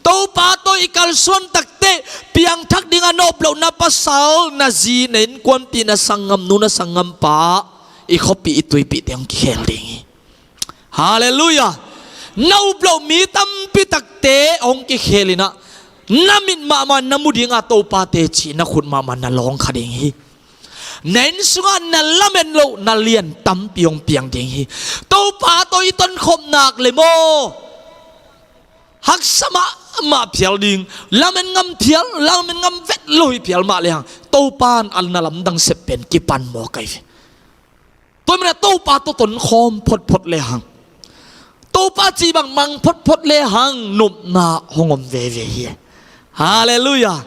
Topa tawh i kalsuan takteh piangthak ding a nop loh na pasal, na zi, na innkuanpih, na sanggamnu, na sanggampa, i khuapi, i tuipihte hong kikhel ding hi. Halleluiah. Na up loh mi tampi takte hong kikhel inah, na mit mahmah na mu dinga Topa teci, na khut mahmah na lawng kha ding hi. Na inn sungah na lamen loh na lian tampi hong piang ding hi. Topa tawh i tonkhop nak le maw, haksa mahmah phial ding, lamen ngam phial, lamen ngam vet lo hi phial mah lehang, Topa in a na lamdang sep pen kipan mawk ahi ve. Tua hi manah Topa tawh tonkhawm photphot lehang, Topa cih bang mang photphot lehang nopna hong om veve hi. Halleluiah.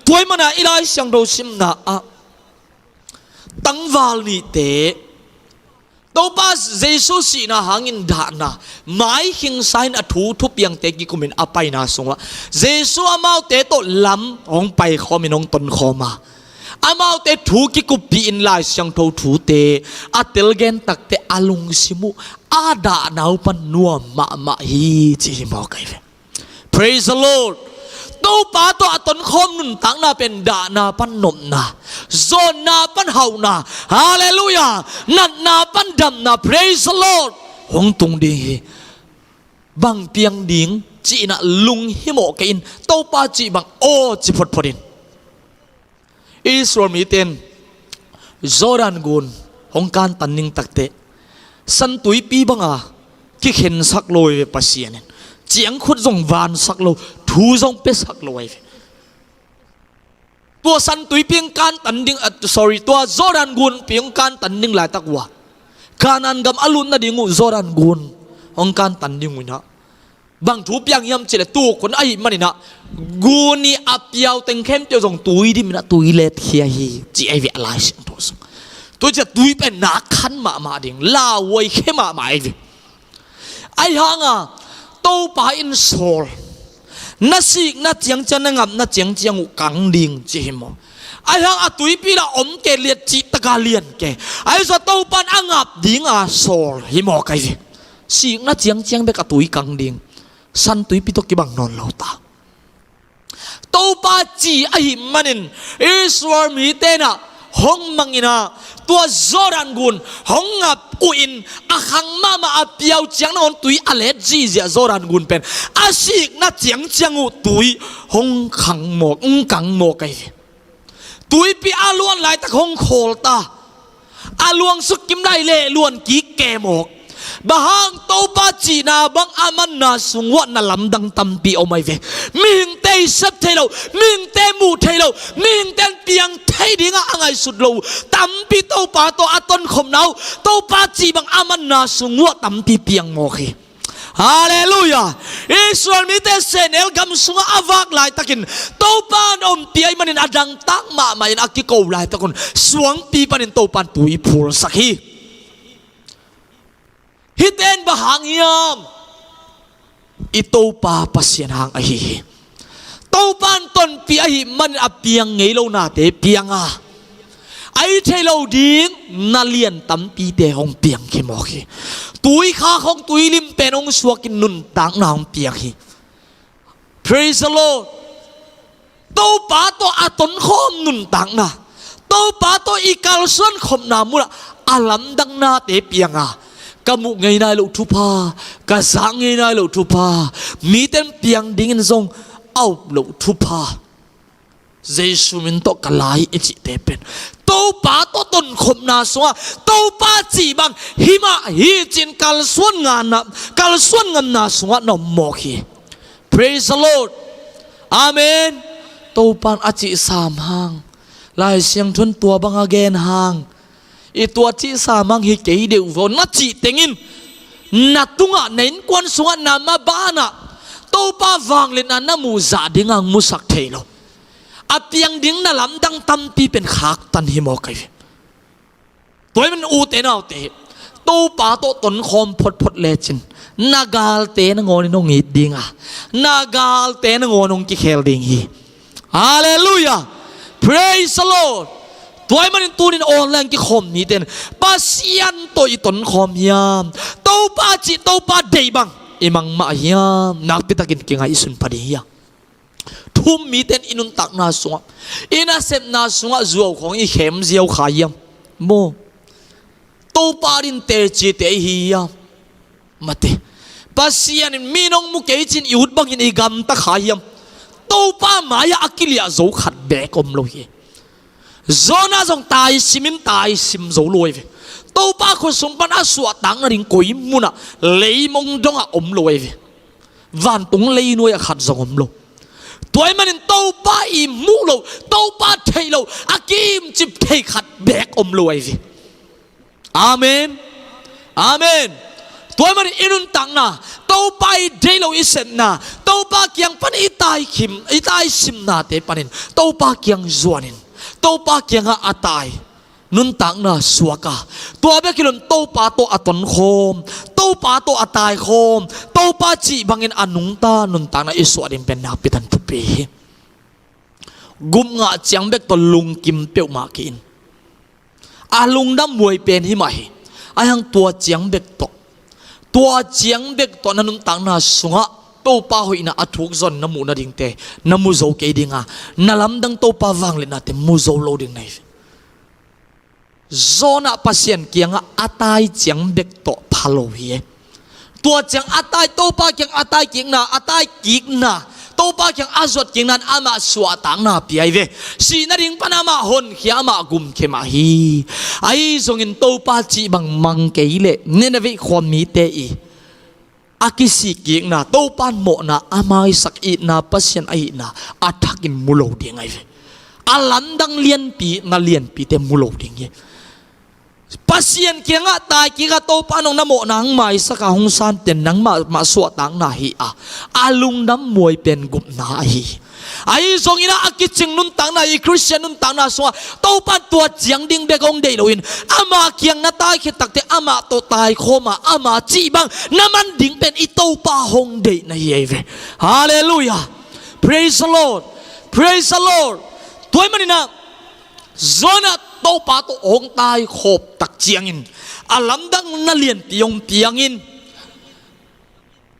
Tua hi manah i Lai Siangtho simna ah tangval nihte, Topa Jesu sihna hangin dahna, mai khingsa in a thu thupiangte kikumin a paina sungah Jesu amaute tawh lam hong paikhawmin hong tonkhawm a, amaute thu kikuppih in Lai Siangtho thute a telgen takteh a lungsim uh a dahna uh pan nuam mahmah hi, ci hi mawk ahi ve. Praise the Lord. Topa tawh a tonkhawm nuntakna pen dahna pan nopna, zawnna pan hauhna, halleluiah, natna pan damna, praise the Lord, hong tung ding hi. Bang piang ding ci inah lunghimawh kei in, Topa cih bang aw ci photphot in. Israel mite in Jordan gun hong kantan ding takteh, San Tuipi banga kikhensak lo ahi ve Pasian in. Ciangkhut zong vansak lo, thu zong piasak lo ahi ve. Tua San Tuipi hong kantan ding, ah, sorry, tua Jordan gunpi hong kantan ding laitak uh a, Kanaan gam a lut nading uh Jordan gun hong kantan ding uh inah, bang thu piang hiam cihleh, tukhun ahih maninah gun i a piau teng khempeuh zong tui dim inah tui letkhia hi, ci ahi ve a Lai Siangtho sung. Tua ciah tui pen na khan mahmah ding, lauhuai khe mahmah ahi ve. Ahi hanga Topa in sawl, na sikna ciangciang, na ngapna ciangciang uh kang ding, ci hi maw? Ahi hang a tuipi lah om kei, liat cih taka lian kei. Ahi zong Topa in a ngap dinga sawl hi maw, kai ve. Sikna ciangciang bek a tui kang ding, San Tuipi tawh kibang nawn lo ta. Topa ci ahih manin Israel mite nah hong mang inah, tua Jordan gun hong ngap uh in, a khang mahmah a piau ciang nangawn tui a let zihziah Jordan gun pen, a sikna ciangciang uh tui hong khang mawk, hong kang mawk ahi ve. Tuipi a luan laitak hong khawl ta. A luang suk kim lai leh luan kik kei mawk. Bang hang? Topa cihna bang a manna sung uah na lamdang tampi om ahi ve. Mihingte i sep thei lo, mihingte muh thei lo, mihingte in piang thei dingah a ngaihsut lo tampi Topa tawh a tonkhopna uh, Topa cih bang a manna sung uah tampi piang mawk hi. Halleluiah. Israel mite sehnel gam sungah a vak laitakin Topa in ompih ahih manin a dangtak mahmah in a kiko laitakun suangpi panin Topa in tui phulsak hi. Hihte in bang hang hiam? I Topa Pasian hang ahi hi. Topa in tonpih ahih manin a piang ngei lo nate piang a, a i theih loh ding na lian tampite hong piang khia mawk hi. Tui khak hong, tui lim pen hong suakin nuntakna hong piang hi. Praise the Lord. Topa tawh a tonkhawm nuntakna, Topa tawh i kalsuan khopna munah a lamdang nate piang a, ka muh ngei nai loh thupha, ka zak ngei nai loh thupha, mite in piang dingin zong a up loh thupha, Jesu min tawh ka la hi i cihte pen Topa tawh tonkhopna sungah Topa cih bang hi mah hi ci-in kalsuan ngamna, kalsuan ngamna sungah na om mawk hi. Praise the Lord. Amen. Topa in a cih sam hang, Lai Siangtho in tua bang a gen hang, i tua cih sam hang hi kei deuh vaw na cih tengin na tungah, na innkuan sungah, na mabanah Topa vangliatna na muh zah ding hang musak thei lo. A piang ding na lamdang tampi pen khaktan hi mawk ahi ve. Tua ahih manin ute naute, Topa tawh tonkhawm photphot lecin na galte nangawnin hong it ding a, na galte nangawn hong kikhel ding hi. Halleluiah. Praise the Lord. Tua ahih manin tunin online kikhawm mite in Pasian tawh i tonkhawm hiam? Topa cih, Topa deih bang i mang mah hiam? Nakpitakin kingaihsun pah ding hiam? Thu-um mite in i nuntakna sungah, i nasepna sungah zuau khawng i khem ziau kha hiam? Maw, Topa ading tecite i hi hiam? Mate. Pasian in mi nong mu kei ci-in i ut bangin i gamta kha hiam? Topa mai-ah a kiliah zo khat beek om lo hi. Jonah zong taisim in taisim zo lo ahi ve. Topa khut sung pan a suahtak nading koi munah, leimong dongah om lo ahi ve. Vantung leinuai-ah khat zong om lo. Tua ahih manin Topa i muh loh, Topa theih loh, a kimcip thei khat beek om lo ahi ve. Amen. Amen. Tua ahih manin i nuntakna, Topa i deih loh i sepna, Topa kiang pan i taikhim, i taisimnate panin Topa kiang zuanin, Topa kiangah a tai nuntakna suak a, tua bek hi loin Topa tawh a tonkhawm, Topa tawh a taikhawm, Topa cih bangin a nungta nuntakna i suah ding pen nakpi tan thupi hi. Gupngah ciang bek tawh lungkim peuhmah kei in. A lungdam muai pen hi mah hi. Ahi hang tua ciang bek tawh, tua ciang bek tawh na nuntakna sungah Topa hoihna a thuk zon na muh nadingte na mu zo kei ding a, na lamdang Topa vangliatnate mu zo lo ding na hi. Jonah Pasian kiangah a tai ciang bek tawh pha lo hi e. Tua ciang a tai, Topa kiang a tai kikna, a tai kikna, Topa kiang a zuat kikna in amah suahtakna pia hi ve. Sih nading pan amah honkhia, amah gumkhia mah hi. Ahi zongin Topa cih bang mang kei leh Nineveh khua mite i a kisik kikna, Topa in mawhna a maisak, itna Pasian ahihna a thakin mu lo ding ahi ve. A lamdang lianpi, na lianpite mu lo ding hi. Pasian kiangah tai kik a, Topa in hong na mawhna hong maisak a, hong santen nangmah mah suahtakna hi a, a lungdam muai pen gupna ahi hi. Ahi zongin a kicing nuntakna, i Khristian nuntakna sungah Topa in tua ciang ding bek hong deih loin, ama kiang na tai khit takte amah tawh taikhawm a, ama cih bang na man ding pen i Topa hong deih na hi ahi ve. Halleluiah. Praise the Lord. Praise the Lord. Tua ahih manin a, Jonah Topa tawh hong taikhawm tak ciangin a lamdang na lianpi hong piangin,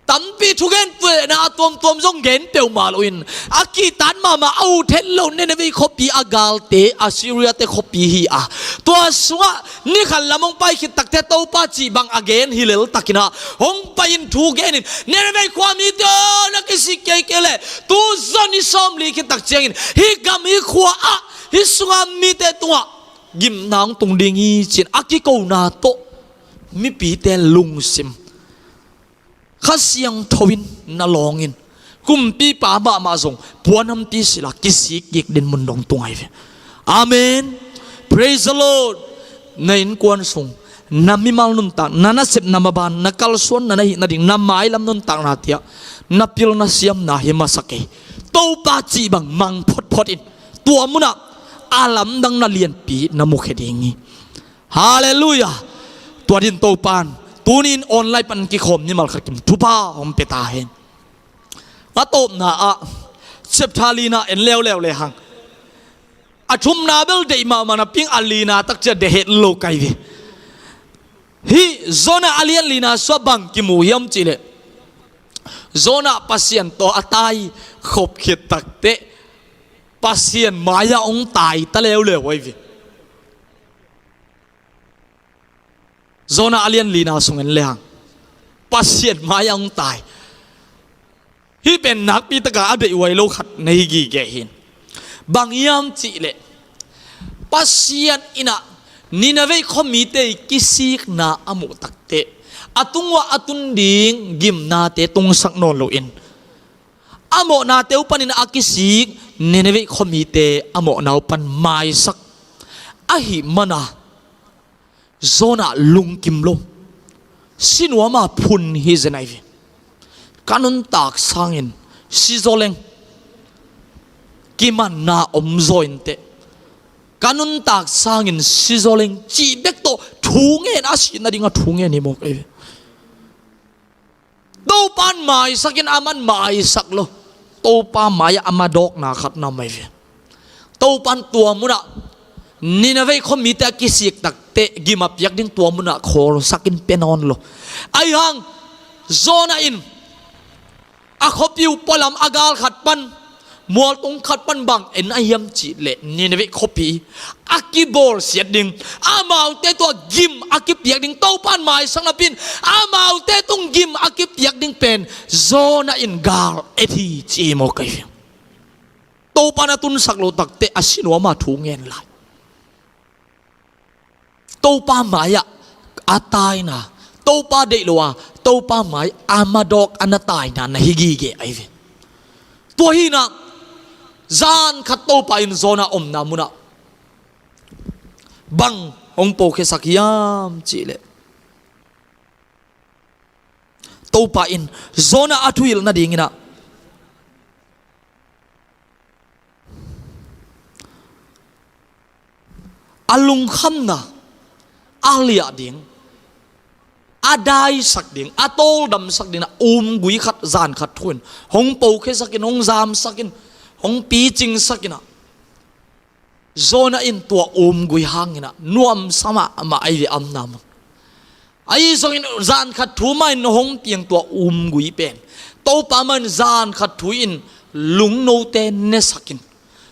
tampi thugen tuahna a tuamtuam zong gen peuhmah loin, a kihtak mahmah a ut het loh Nineveh khuapi, a galte Assyria-te khuapi hi a, tua sungah ni khat lam hong pai khit takte Topa cih bang a gen hi lel takin a, hong pai-in thu genin, Nineveh khua mite aw, na kisik kei kei leh tu zon ni sawmli khit tak ciangin hih gam, hih khua ah, hih sunga mite tungah gimna hong tung ding hi ci-in a kikona tawh mipite lungsim Kha Siangtho in na lawngin, kumpipa mahmah zong puanhampi sila kisik kik dinmun dong tung ahi ve. Amen. Praise the Lord. Na innkuan sung, Na mimal nuntak, na nasepna maban, na kalsuan na na hih nading, na mailam nuntakna tiah na pilna siamna hi masa kei. Topa cih bang mang photphot in, tua munah a lamdang na lianpi na mukhia ding hi. Halleluiah. Tua din Topan tuni-in online pan kikhawm mimal khat kim thupha hong pia ta hen. A tawpna ah chapter lina en leuleu le hang, a thumna bel deih mahmah napi-in a lina tak ciang deih het lo ka hi ve. Hih Jonah a lian lina sungah bang kimu hiam cihleh, Jonah Pasian tawh a taikhop khit takteh Pasian mai-ah hong tai ta leuleu ahi ve. Jonah a lian lina sung en le hang, Pasian mai-ah hong tai. Hih pen nakpi taka a deihhuai lo khat na hi gige hi. Bang hiam cihleh, Pasian in ah Nineveh khuamite ii kisikna a muh takteh, a tung uah a tun ding gimnate tungsak nawn loin, a mawhnate uh panin a kisik Nineveh khuamite a mawhna uh pan maisak ahih mana, Jonah lungkim lo, sinuama phun hi zen ahi ve. Ka nuntak sangin sizaw leng, kimanna om zaw inteh, ka nuntak sangin sizaw leng cih bek tawh thu ngen, a sih nadinga thu ngen hi mawk ahi ve. Topan maisak in, aman maisak lo. Topa mai-ah a madawkna khat na om ahi ve. Topan tua munah Nineveh khuamite a kisik takteh gim a piak ding tua munah khawlsak in pia nawn lo. Ahi hang Jonah in a khuapi uh pualam a gal khat pan, mualtung khat pan bang en a hiam cihleh, Nineveh khuapi a kibawlsiat ding, amaute tungah gim a kipiak ding Topan maisak napi-in, amaute tung gim a kipiak ding pen Jonah in gal et hi ci hi mawk ahi ve. Topan a tunsak lo takteh a sinuama thu ngen lai. Topa mai-ah a taina, Topa deih lo a, Topa mai-ah a madawk a na taina na hi gige ahi ve. Tua hi-in ah zan khat Topa in Jonah omna munah bang hong pokhiasak hiam cihleh, Topa in Jonah a thuhilh nadingin ah a lungkhamna a liah ding, a daisak ding, a tawldamsak dingin ah umgui khat zan khat thu-in hong pokhiasak in, hong zamsak in, hong picingsak in ah, Jonah in tua umgui hangin ah nuamsa mahmah ahi ve, a omna mun. Ahi zongin zan khat thu mah in hong piang tua umgui pen, Topa mah in zan khat thu in lungnote nesak in,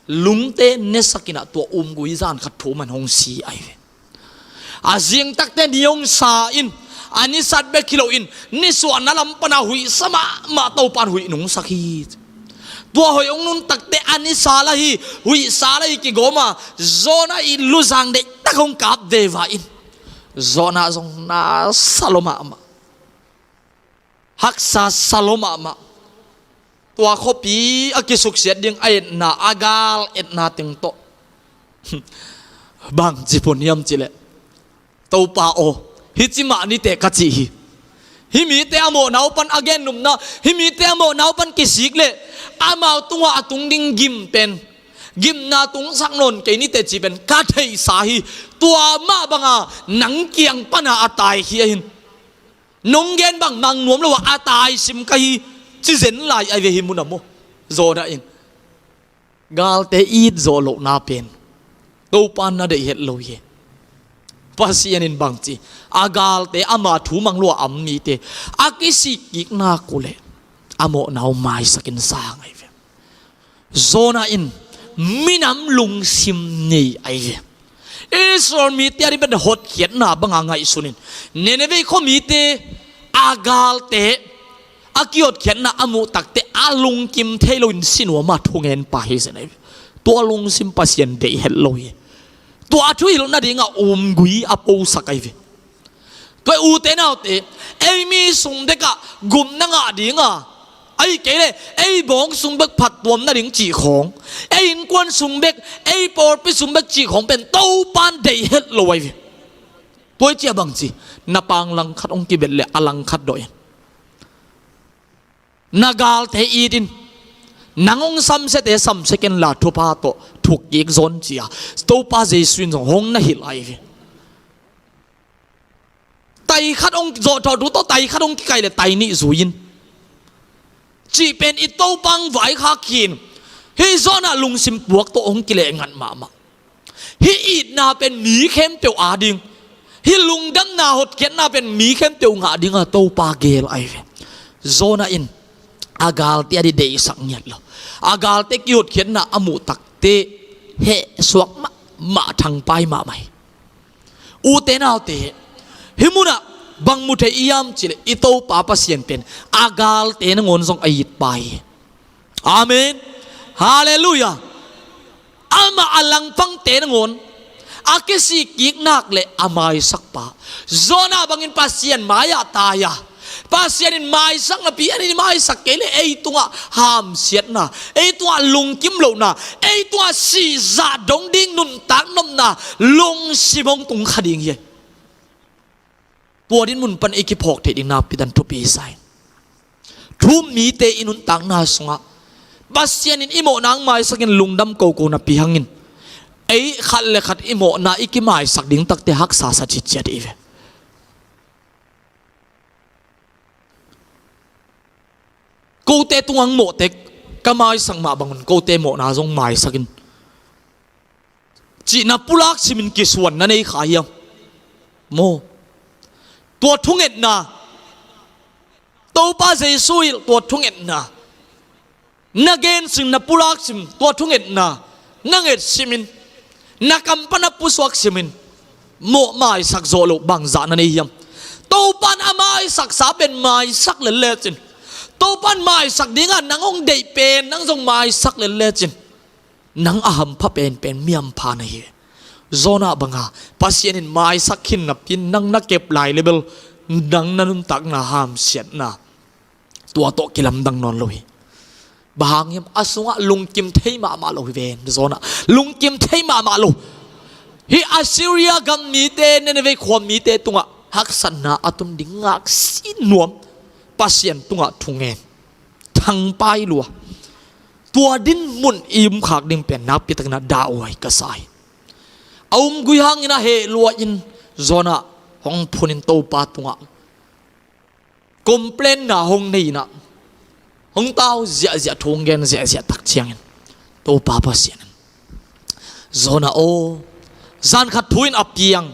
lungte nesak in ah tua umgui zan khat thu mah in hong si ahi ve. A zing takteh ni hong sa in, a ni sat bek hi loin, nisuahna lam pan a huihsa mahmah Topan huih nungsak hi. Tua huih hong nun takteh a ni sa lai hi, huihsa lai hi kigawm a, Jonah ii luzang deihtak hong kap veve in, Jonah zong na sa lo mahmah. Haksa sa lo mahmah. Tua khuapi a kisuksiat ding a etna, a gal etna teng tawh bang ci phun hiam cihleh, Topa aw, hih ci mah ni teh ka cih hi. Hih mite a mawhna uh pan a gennopna, hih mite a mawhna uh pan kisik leh, amau tungah a tung ding gim pen, gimna tungsak nawn kei ni teh cih pen ka theihsa hi. Tua mah banga nang kiang pana a taikhia hi. Nong gen bang mang nuam lo a, a taisim ka hi, ci zen lai ahi ve hih munah maw. Jonah in galte it zawh lohna pen Topan na deih het lo hi. Pasian in bang ci, a galte, ama thu mang lo a om mite a kisik kik nak uh leh a mawhna uh maisak in sang ahi ve. Jonah in minam lungsim nei ahi ve. Israel mite a ding pen hotkhiatna banga ngaihsun in, Nineveh khua mite a galte a kihotkhiatna a muh takteh a lungkim thei loin sinuama thu ngen pa hi zen ahi ve. Tua lungsim Pasian deih het lo hi. Tua a thuhilh nadinga umgui a posak ahi ve. Tua hi ute naute, ei mi sung bekah gupna ngah dinga, ahih kei leh ei bawng sung bek phattuam nading cih khawng, ei innkuan sung bek, ei pawlpi sung bek cih khawng pen Topan deih het lo ahi ve. Tua i cih a bang ci, na pang langkhat hong kibet le a langkhat dawh in, na galte it in, nang hong samsiate samsia ken la thupha tawh thuk kik zaw in ci-a Topa Jesu in zong hong na hilh ahi ve. Tai khat hong zawhthawh thu tawh tai khat hong kikaih le tai nih zui in cih pen i Topa hong vaikhak hi in. Hih Jonah lungsim puak tawh hong kileh ngat mahmah. Hih itna pen mi khempeuh a ding, hih lungdamna hotkhiatna pen mi khempeuh ngah dinga Topa geel ahi ve. Jonah in a galte a dih deihsak ngiat lo, a galte kihotkhiatna a muh takte heh suak mahmah, thangpai mahmah hi. Ute naute, hih munah bang mu thei i hiam cih leh i Topa Pasian pen a galte nangawn zong a itpa hi. Amen. Halleluiah. Amah a langpangte nangawn a kisik kik nak le a maisakpa. Jonah bangin Pasian mai-ah tai a, Pasian in maisak napi, an in maisak kei le ei tungah hamsiatna, ei tungah lungkim lohna, ei tungah sihzah dong ding nuntak nopna lungsim hong tung kha ding hi. Tua din mun pan i kiphawk theih ding nakpi takin thupi sa in, thu-um mite i nuntakna sungah Pasian in i mawhna hong maisakin lungdam koko napi hangin, ei khat le khat i mawhna i kimaisak ding takte haksa sa citciat i ve. Kote tungah mawhte ka maisak mah bangun kote mawhna zong maisak in, cihna pulak simin kisuan na nei kha hiam? Maw, tua thungetna, Topa Jesu hilh tua thungetna, na gen sim, na pulak sim, tua thungetna na nget simin, na kam pan a pusuak simin, mawh maisak zawh loh bangzah na nei hiam? Topan a maisaksa pen maisak lel lecin, Topan maisak dinga nang hong deih pen nang zong maisak lel lecin, nang a hampha penpen mi hampha na hi. Jonah banga Pasian in maisak khin napi-in nang na kep lai le bel nang na nuntakna hamsiatna tua tawh kilamdang nawn lo hi. Bang hang hiam? A sungah lungkim thei mahmah lo hi ven. Jonah lungkim thei mahmah lo. Hih Assyria gam mite, Nineveh khua mite tungah haksatna a tun ding ngak si nuam. Pasian tungah thungen, thangpai lua. Tua din mun i umkhak ding pen nakpi takin a dah huai ka sa hi. A um gui hangin a heh lua in Jonah hong phunin Topa tungah complain-na hong nei in ah, hong tau ziahziah, thu hong gen ziahziah tak ciangin Topa Pasian in, Jonah aw, zan khat thu in a piang,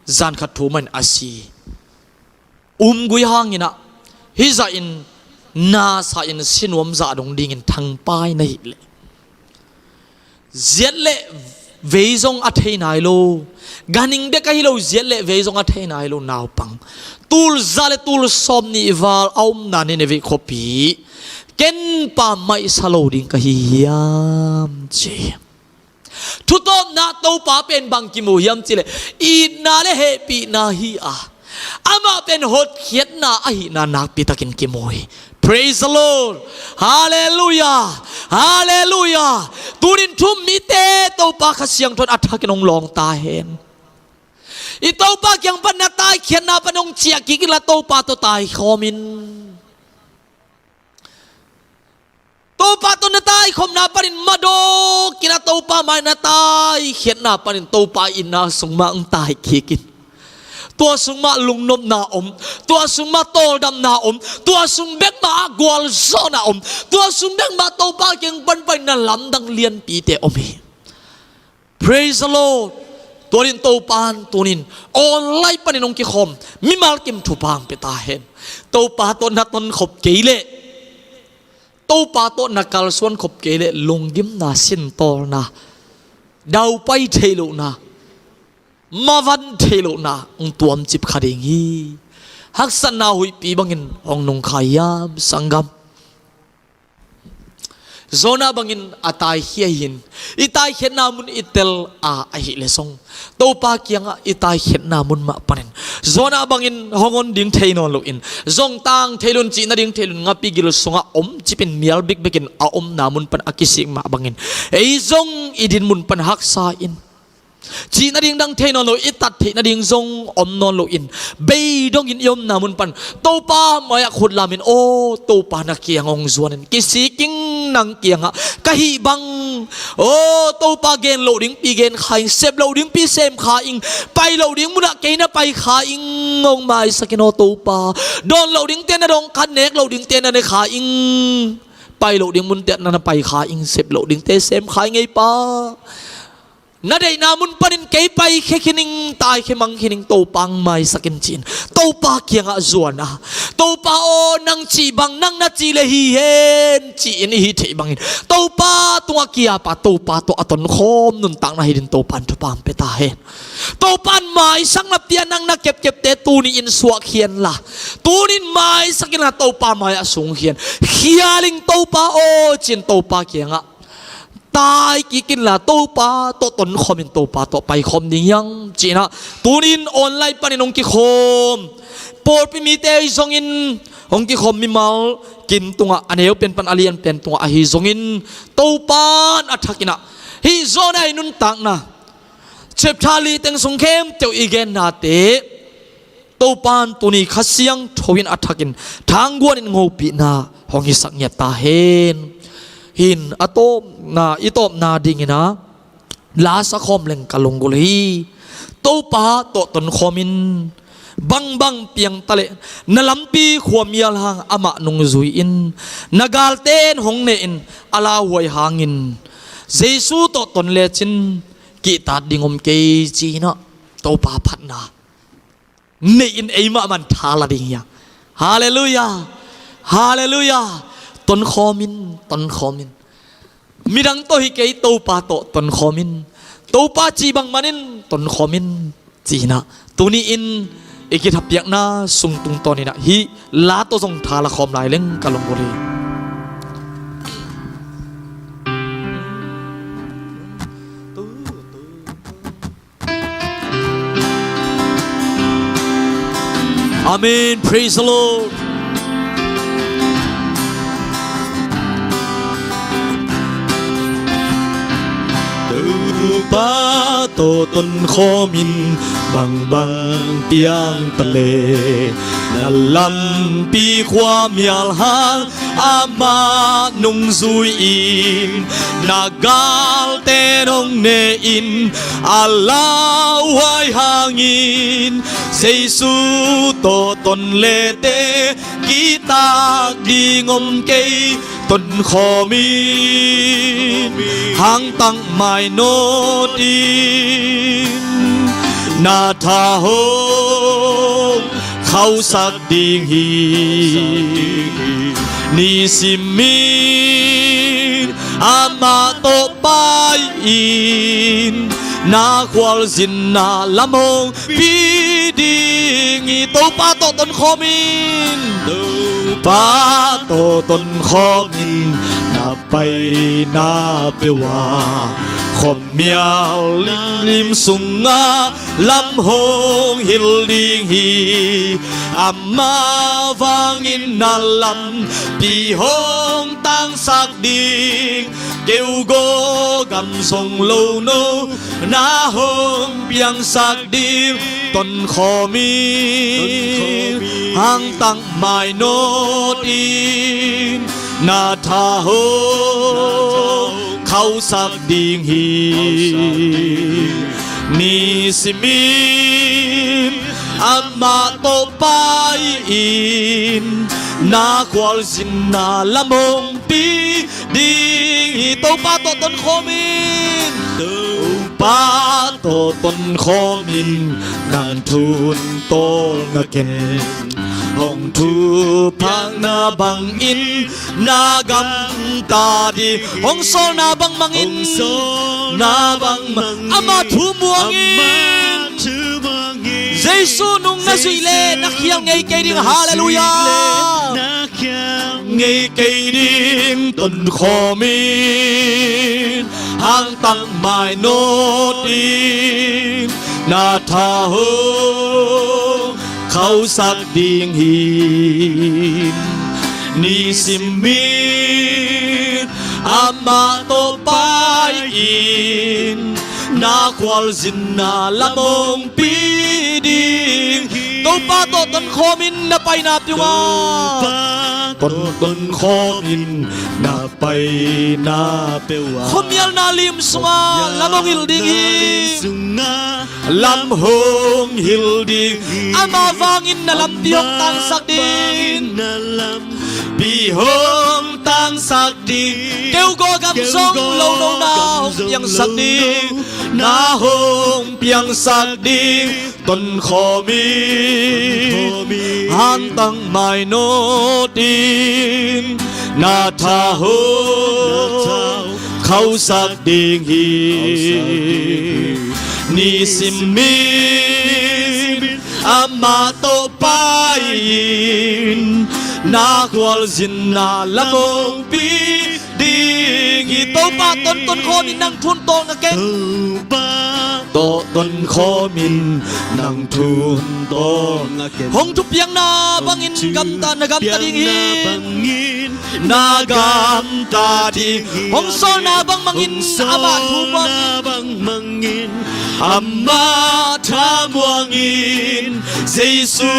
zan khat thu mah in a si. Um gui hangin ah, hih zah in na sa in si nuam zah dong dingin thangpai na hih leh, ziat le vei zong a thei nai lo, ganhing bek ahi lo, ziat le vei zong a thei nai lo naupang tul za le tul sawm nih val a omna Nineveh khuapi ken pammaih sa lo ding ka hi hiam, ci. Thutawpna Topa pen bang kimu hiam cih leh itna le hehpihna hi a, amah pen hotkhiatna ahihna nakpi takin kimu hi. Praise the Lord. Halleluiah. Halleluiah. Tunin thu-um mite Topa Kha Siangtho in a thakin hong lawng ta hen. I Topa kiang pan na taikhiatna pan hong ciah kik inla Topa tawh taikhawm in. Topa tawh na taikhopna panin madawk in ah, Topa mai na taikhiatna panin Topa itna sung mah hong tai kik in. Tua sung mah lungnopna om, tua sung mah tawldamna om, tua sung bek mah ah gualzawhna om, tua sung bek mah Topa kiang pan panin na lamdang lianpite om hi. Praise the Lord. Tuanin Topa in tunin online panin hong kikhawm mimal kim thupha hong pia ta hen. Topa tawh na tonkhop kei leh, Topa tawh na kalsuan khop kei leh, lunggimna, sintawlna, daupai theih lohna, mavan theih lohna hong tuamcip kha ding hi. Haksatna huihpi bangin hong nungkhai hiam, sanggam? Jonah bangin a taikhia hi in, i taikhiatna mun i tel a, ahih leh zong Topa kiangah i taikhiatna mun mah panin Jonah bangin hong on ding thei nawn loin, zong tang thei lo in, cih nading thei lo in, ngapi gil sungah omcip in, mial bikbek in a omna mun pan a kisik mah bangin ei zong i din mun pan haksa in, Cih nading dang thei nawn lo, i tat theih nading zong om nawn loin, bei dongin i omna mun pan Topa mai-ah khut lamin, aw Topa, na kiang hong zuanin, kisik ing, nang kiangah ka hih bang, aw Topa, gen loh dingpi gen kha ing, sep loh dingpi sem kha ing, pai loh ding munah kei na pai kha ing, hong maisak in aw Topa. Dawn loh dingte na dawn kha, nek loh dingte na ne kha ing, pai loh ding munte na na pai kha ing, sep loh dingte sem kha ing ei Pa. Na deihna mun panin kei paikhia khin ing, taikhia mang khin ing, Topa hong maisak in ci-in Topa kiangah zuan a, Topa aw, nang cih bang nang na cih leh hi hen ci-in i hih theih bangin Topa tungah kiap a, Topa tawh a tonkhawm nuntakna hi dingin Topa in thupha hong pia ta hen. Topa in maisak napi-a nang na kepkepte tuni-in suahkhia inla, tuni-in maisak inla, Topa mai-ah sungkhia in, khial ing Topa aw ci-in Topa kiangah tai kik inla, Topa tawh tonkhawmin Topa tawh paikhawm ding hi hang ci-in ah, tuni-in online panin hong kikhawm pawlpi mite ahi zongin, hong kikhawm mimal kim tungah, a neu pen pan a lian pen tungah ahi zongin, Topa in a thakin ah hih Jonah i nuntakna chapter li teng sung khempeuh i gennate Topa in tuni Kha Siangtho in a thakin thangguan in ngopihna hong hisak ngiat ta hen. Hih in a tawpna, i tawpna dingin ah lasa khawm leng ka lunggulh hi. Topa tawh tonkhawm in, bangbang piang taleh na lampi khuamial hang amah nungzui in, na galte in hong ne in, a lauhuai hangin Jesu tawh ton lecin kihtak ding om kei ci-in ah, Topa phatna nei-in eimah mah in tha la ding hi hang. Halleluiah. Halleluiah. Tonkhawm in, tonkhawm in. Midang tawh hi kei, Topa tawh tonkhawm in. Topa cih bang manin tonkhawm in ci-in ah, tuni-in i kithapiakna sung tungtawnin ah hih la tawh zong tha la khawm lai leng ka lunggulh hi. Amen. Praise the Lord. Topa tawh tonkhawm in, bangbang piang taleh na lampi khuamial hang amah nungzui in, na galte in hong ne in, a lauhuai hangin Jesu tawh ton lete kihtak ding om kei. Tonkhawm in, hangtak mainawt in, na tha hong khauhsak ding hi. Nisimin amah tawh pai-in, na khualzinna lam hong pi ding hi. Topa tawh tonkhawm in, Topa tawh tonkhawm in, na paina peuh ah khuamial limlim sungah lam hong hilh ding hi. Amah vangin na lampi hong tangsak ding, keu gaw gam song lo no na hong piangsak ding. Tonkhawm in, hangtak mainawt in, na tha hong khauhsak ding hi. Nisimin amah tawh pai-in, na khualzinna lam hong pi ding hi. Topa tawh tonkhawm in, Topa tawh tonkhawm in, nang thu-in tawlnga ken, hong thupha na bangin na gamta ding. Hong sawlna bangmangin, hong sawlna bangmangin, ama thu muangin, ama thu muangin, Jesu nung na zuih leh na khial ngei kei ding. Jesu nung na zuih leh, halleluiah, na khial ngei kei ding. Tonkhawm in, hangtak mainawt in, na tha hong khauhsak ding hi. Nisimin amah tawh pai-in, Na khualzinna lam hong pi ding hi. Topa tawh tonkhawmin na paina peuh a, Topa tawh ton, tonkhawmin na paina peuh a, khuamialna lim sungah lam hong hilh ding hi. Lam hong hilh ding hi. Amah vangin na lampi hong tangsak ding, na lampi hong tangsak ding. Keugaw gam zong lonona hong piangsak ding, na hong piangsak ding. Tonkhawmin hantang mainawt in, na tha hong khauhsak ding hi. Nisimin amah tawh pai-in, na khualzinna lam hong pi ding hi. Topa tawh tonkhawmin nang thu hong tawng a ken, Topa tawh tonkhawmin nang thu hong tawng a ken. Hong thupiakna bangin gamta, na gamta ding hi. Na gamta ding hi. Hong sawlna bang mangin, amah thu bang mangin, amah tha muangin, Jesu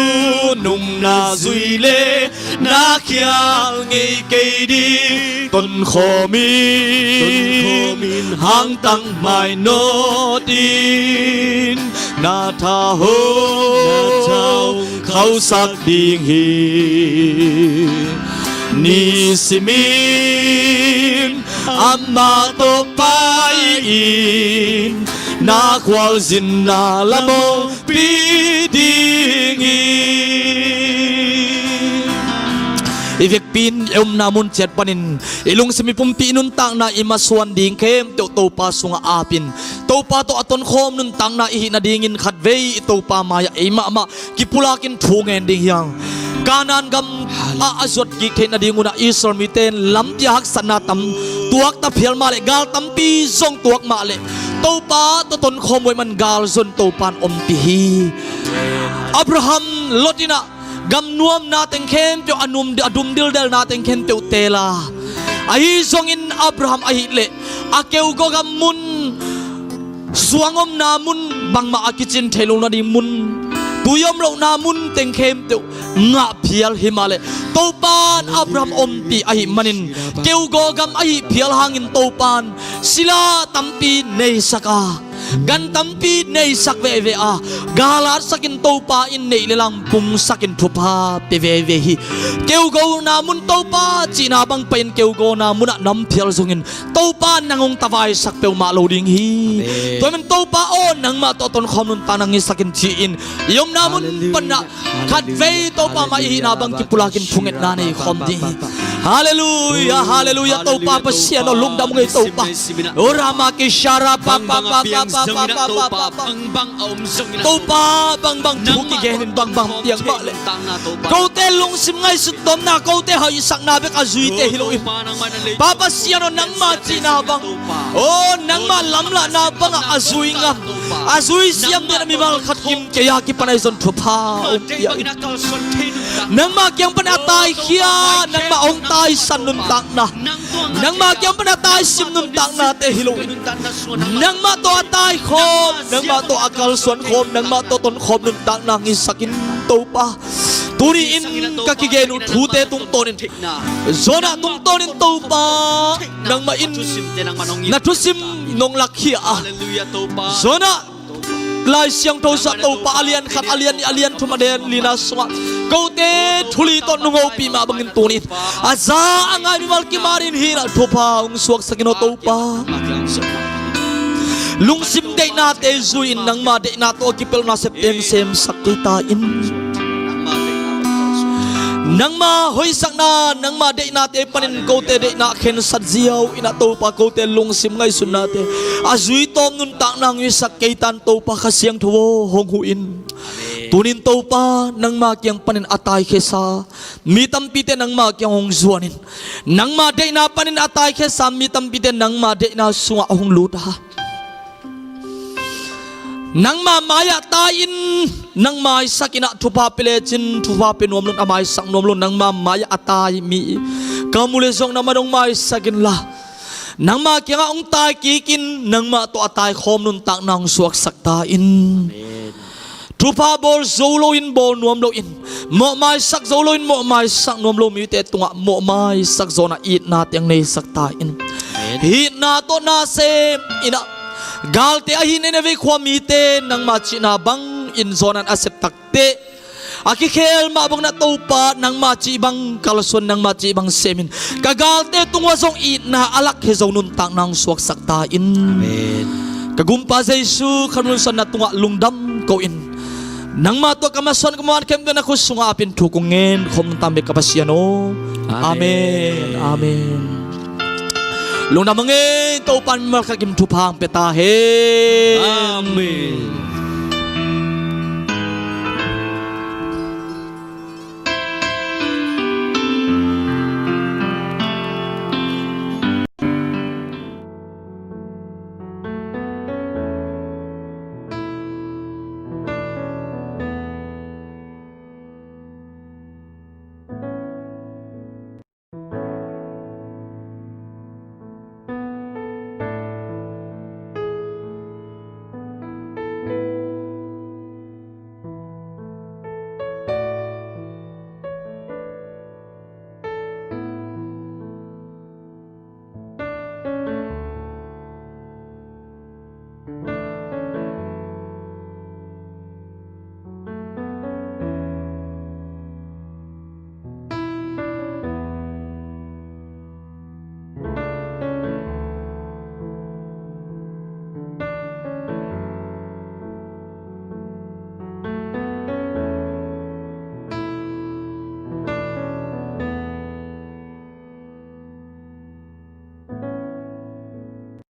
nungna zui le na khial ngei kei ding. Tonkhawmin, tonkhawmin hangtang mainawt in, na tha hong khauhsak ding hi. Nisimin amah tawh pai-in, na khualzinna lam hong pi ding hi. I vekpi in i omna mun ciat panin i lungsim i pumpi i nuntakna i masuan ding khempeuh Topa sungah apin, Topa tawh a tonkhawm nuntakna i hih nadingin khatvei i Topa mai-ah ei mahmah kipulakin thu ngen ding hi hang. Kanaan gam ah a zuat kik theih nading unah Israel mite in lampi ah haksatna tam tuak ta phial mah leh, gal tampi zong tuak mah leh, Topa tawh tonkhawm uh ahih man gal zon Topa in ompih hi. Abraham, Lot in ah gam nuamna teng khempeuh, a num, a dum dildelna teng khempeuh teel a, ahi zongin Abraham ahih leh a keugaw gam mun, suang omna mun, bangmah a kicin thei lo nading mun, tui om lohna mun teng khempeuh ngah phial hi mah leh, Topa in Abraham ompih ahih manin keugaw gam ahih phial hangin Topa in sila tampi neisak a, gan tampi neisak veve a, gal atsakin Topa in neih le lang pungsakin thupha pia veve hi. Keugawna mun Topa cihna bang pai-in keugawna munah na om phial zongin Topa in nang hong tavaisak peuhmah lo ding hi. Amen. Tua ahih manin Topa aw, nangmah tawh tonkhawm nuntakna hong hisak in ci-in i omna mun panah khatvei Topa mai i hihna bang kipulakin thungetna nei khawm ding hi. Halleluiah, halleluiah. Topa Pasian aw, lungdam ung ei Topa. O Rama Kishara pa pa pa pa pa pa pa pa. Topa, bangbang thu kigen in, bangbang piang mah leh, kote lungsim ngaihsut tawmna, kote hoihsakna bek a zuite hi loin, Pa Pasian aw, nangma cihna bang, aw, nangma lamlahna bangah a zui ngam, a zui siam den a mimal khat kim kei a kipan ahi zong thupha hong pia in. Nangma kiang pan a taikhia, nangma hong taisan nuntakna, nangma kiang pan a taisim nuntaknate hi loin, nangmah tawh a taikhawm, nangmah tawh a kalsuan khawm, nangmah tawh tonkhawm nuntakna hong hisak in Topa. Tuni-in ka kigen uh thute tungtawnin, Jonah tungtawnin Topa, nangmah in na thusim nong lakkhia a, Jonah Lai Siangtho sungah Topa a lian khat, a lian nih, a lian thum, a lian lina sungah kote thuli tawh nong hopih mah bangin tuni-in a za a ngai mimal kimarin hih in ah thupha hong suaksak in aw Topa. Lungsim deihnate zui-in nangma deihna tawh a kipelh nasepte hong semsak kei ta in. Nangma hoihsakna, nangma deihnate panin kote deihna khensat ziau in ah Topa, kote lungsim ngaihsutnate a zui tawm nuntakna hong hisak kei ta in Topa. Kha Siangtho aw, hong huh in. Tuni-in Topa, nangma kiang panin a taikhiasa mi tampite nangma kiang hong zuanin, nangma deihna panin a taikhiasa mi tampite nangma deihna sungah hong lut a, nangma mai-ah tai-in, nangma maisak in ah thupha pia lecin thupha pia nuam lo in, a maisak nuam lo in, nangma mai-ah a tai mi ka mu leh zong nangman hong maisak inla, Nangmah kiangah hong tai kikin, nangmah tawh a taikhawm nuntakna hong suaksak ta in. Amen. Thupha bawl zo loin, bawl nuam loin, mawhmaisak zo loin, mawhmaisak nuam lo mite tungah mawhmaisak zawhna itna teng neisak ta in. Amen. Itna tawh na sem in ah, galte ahi Nineveh khua mite nangmah cihna bangin Jonah in a sep takteh, a kikhel mah bangin ah, Topa, nangmah cih bang kalsuan, nangmah cih bang semin, ka galte tungah zong itna a lakkhia zo nuntakna hong suaksak ta in. Amen. Ka Gumpa Jesu Khazih nunsuanna tungah lungdam ko-in, nangmah tawh ka masuan ka muan khempeuh na khut sungah apin thu kong ngen khawm nuntak bek ka Pasian aw. Amen. Amen. Amen. Lungdam a ngei, Topa in malkhat kim thupha hong pia ta hen. Amen.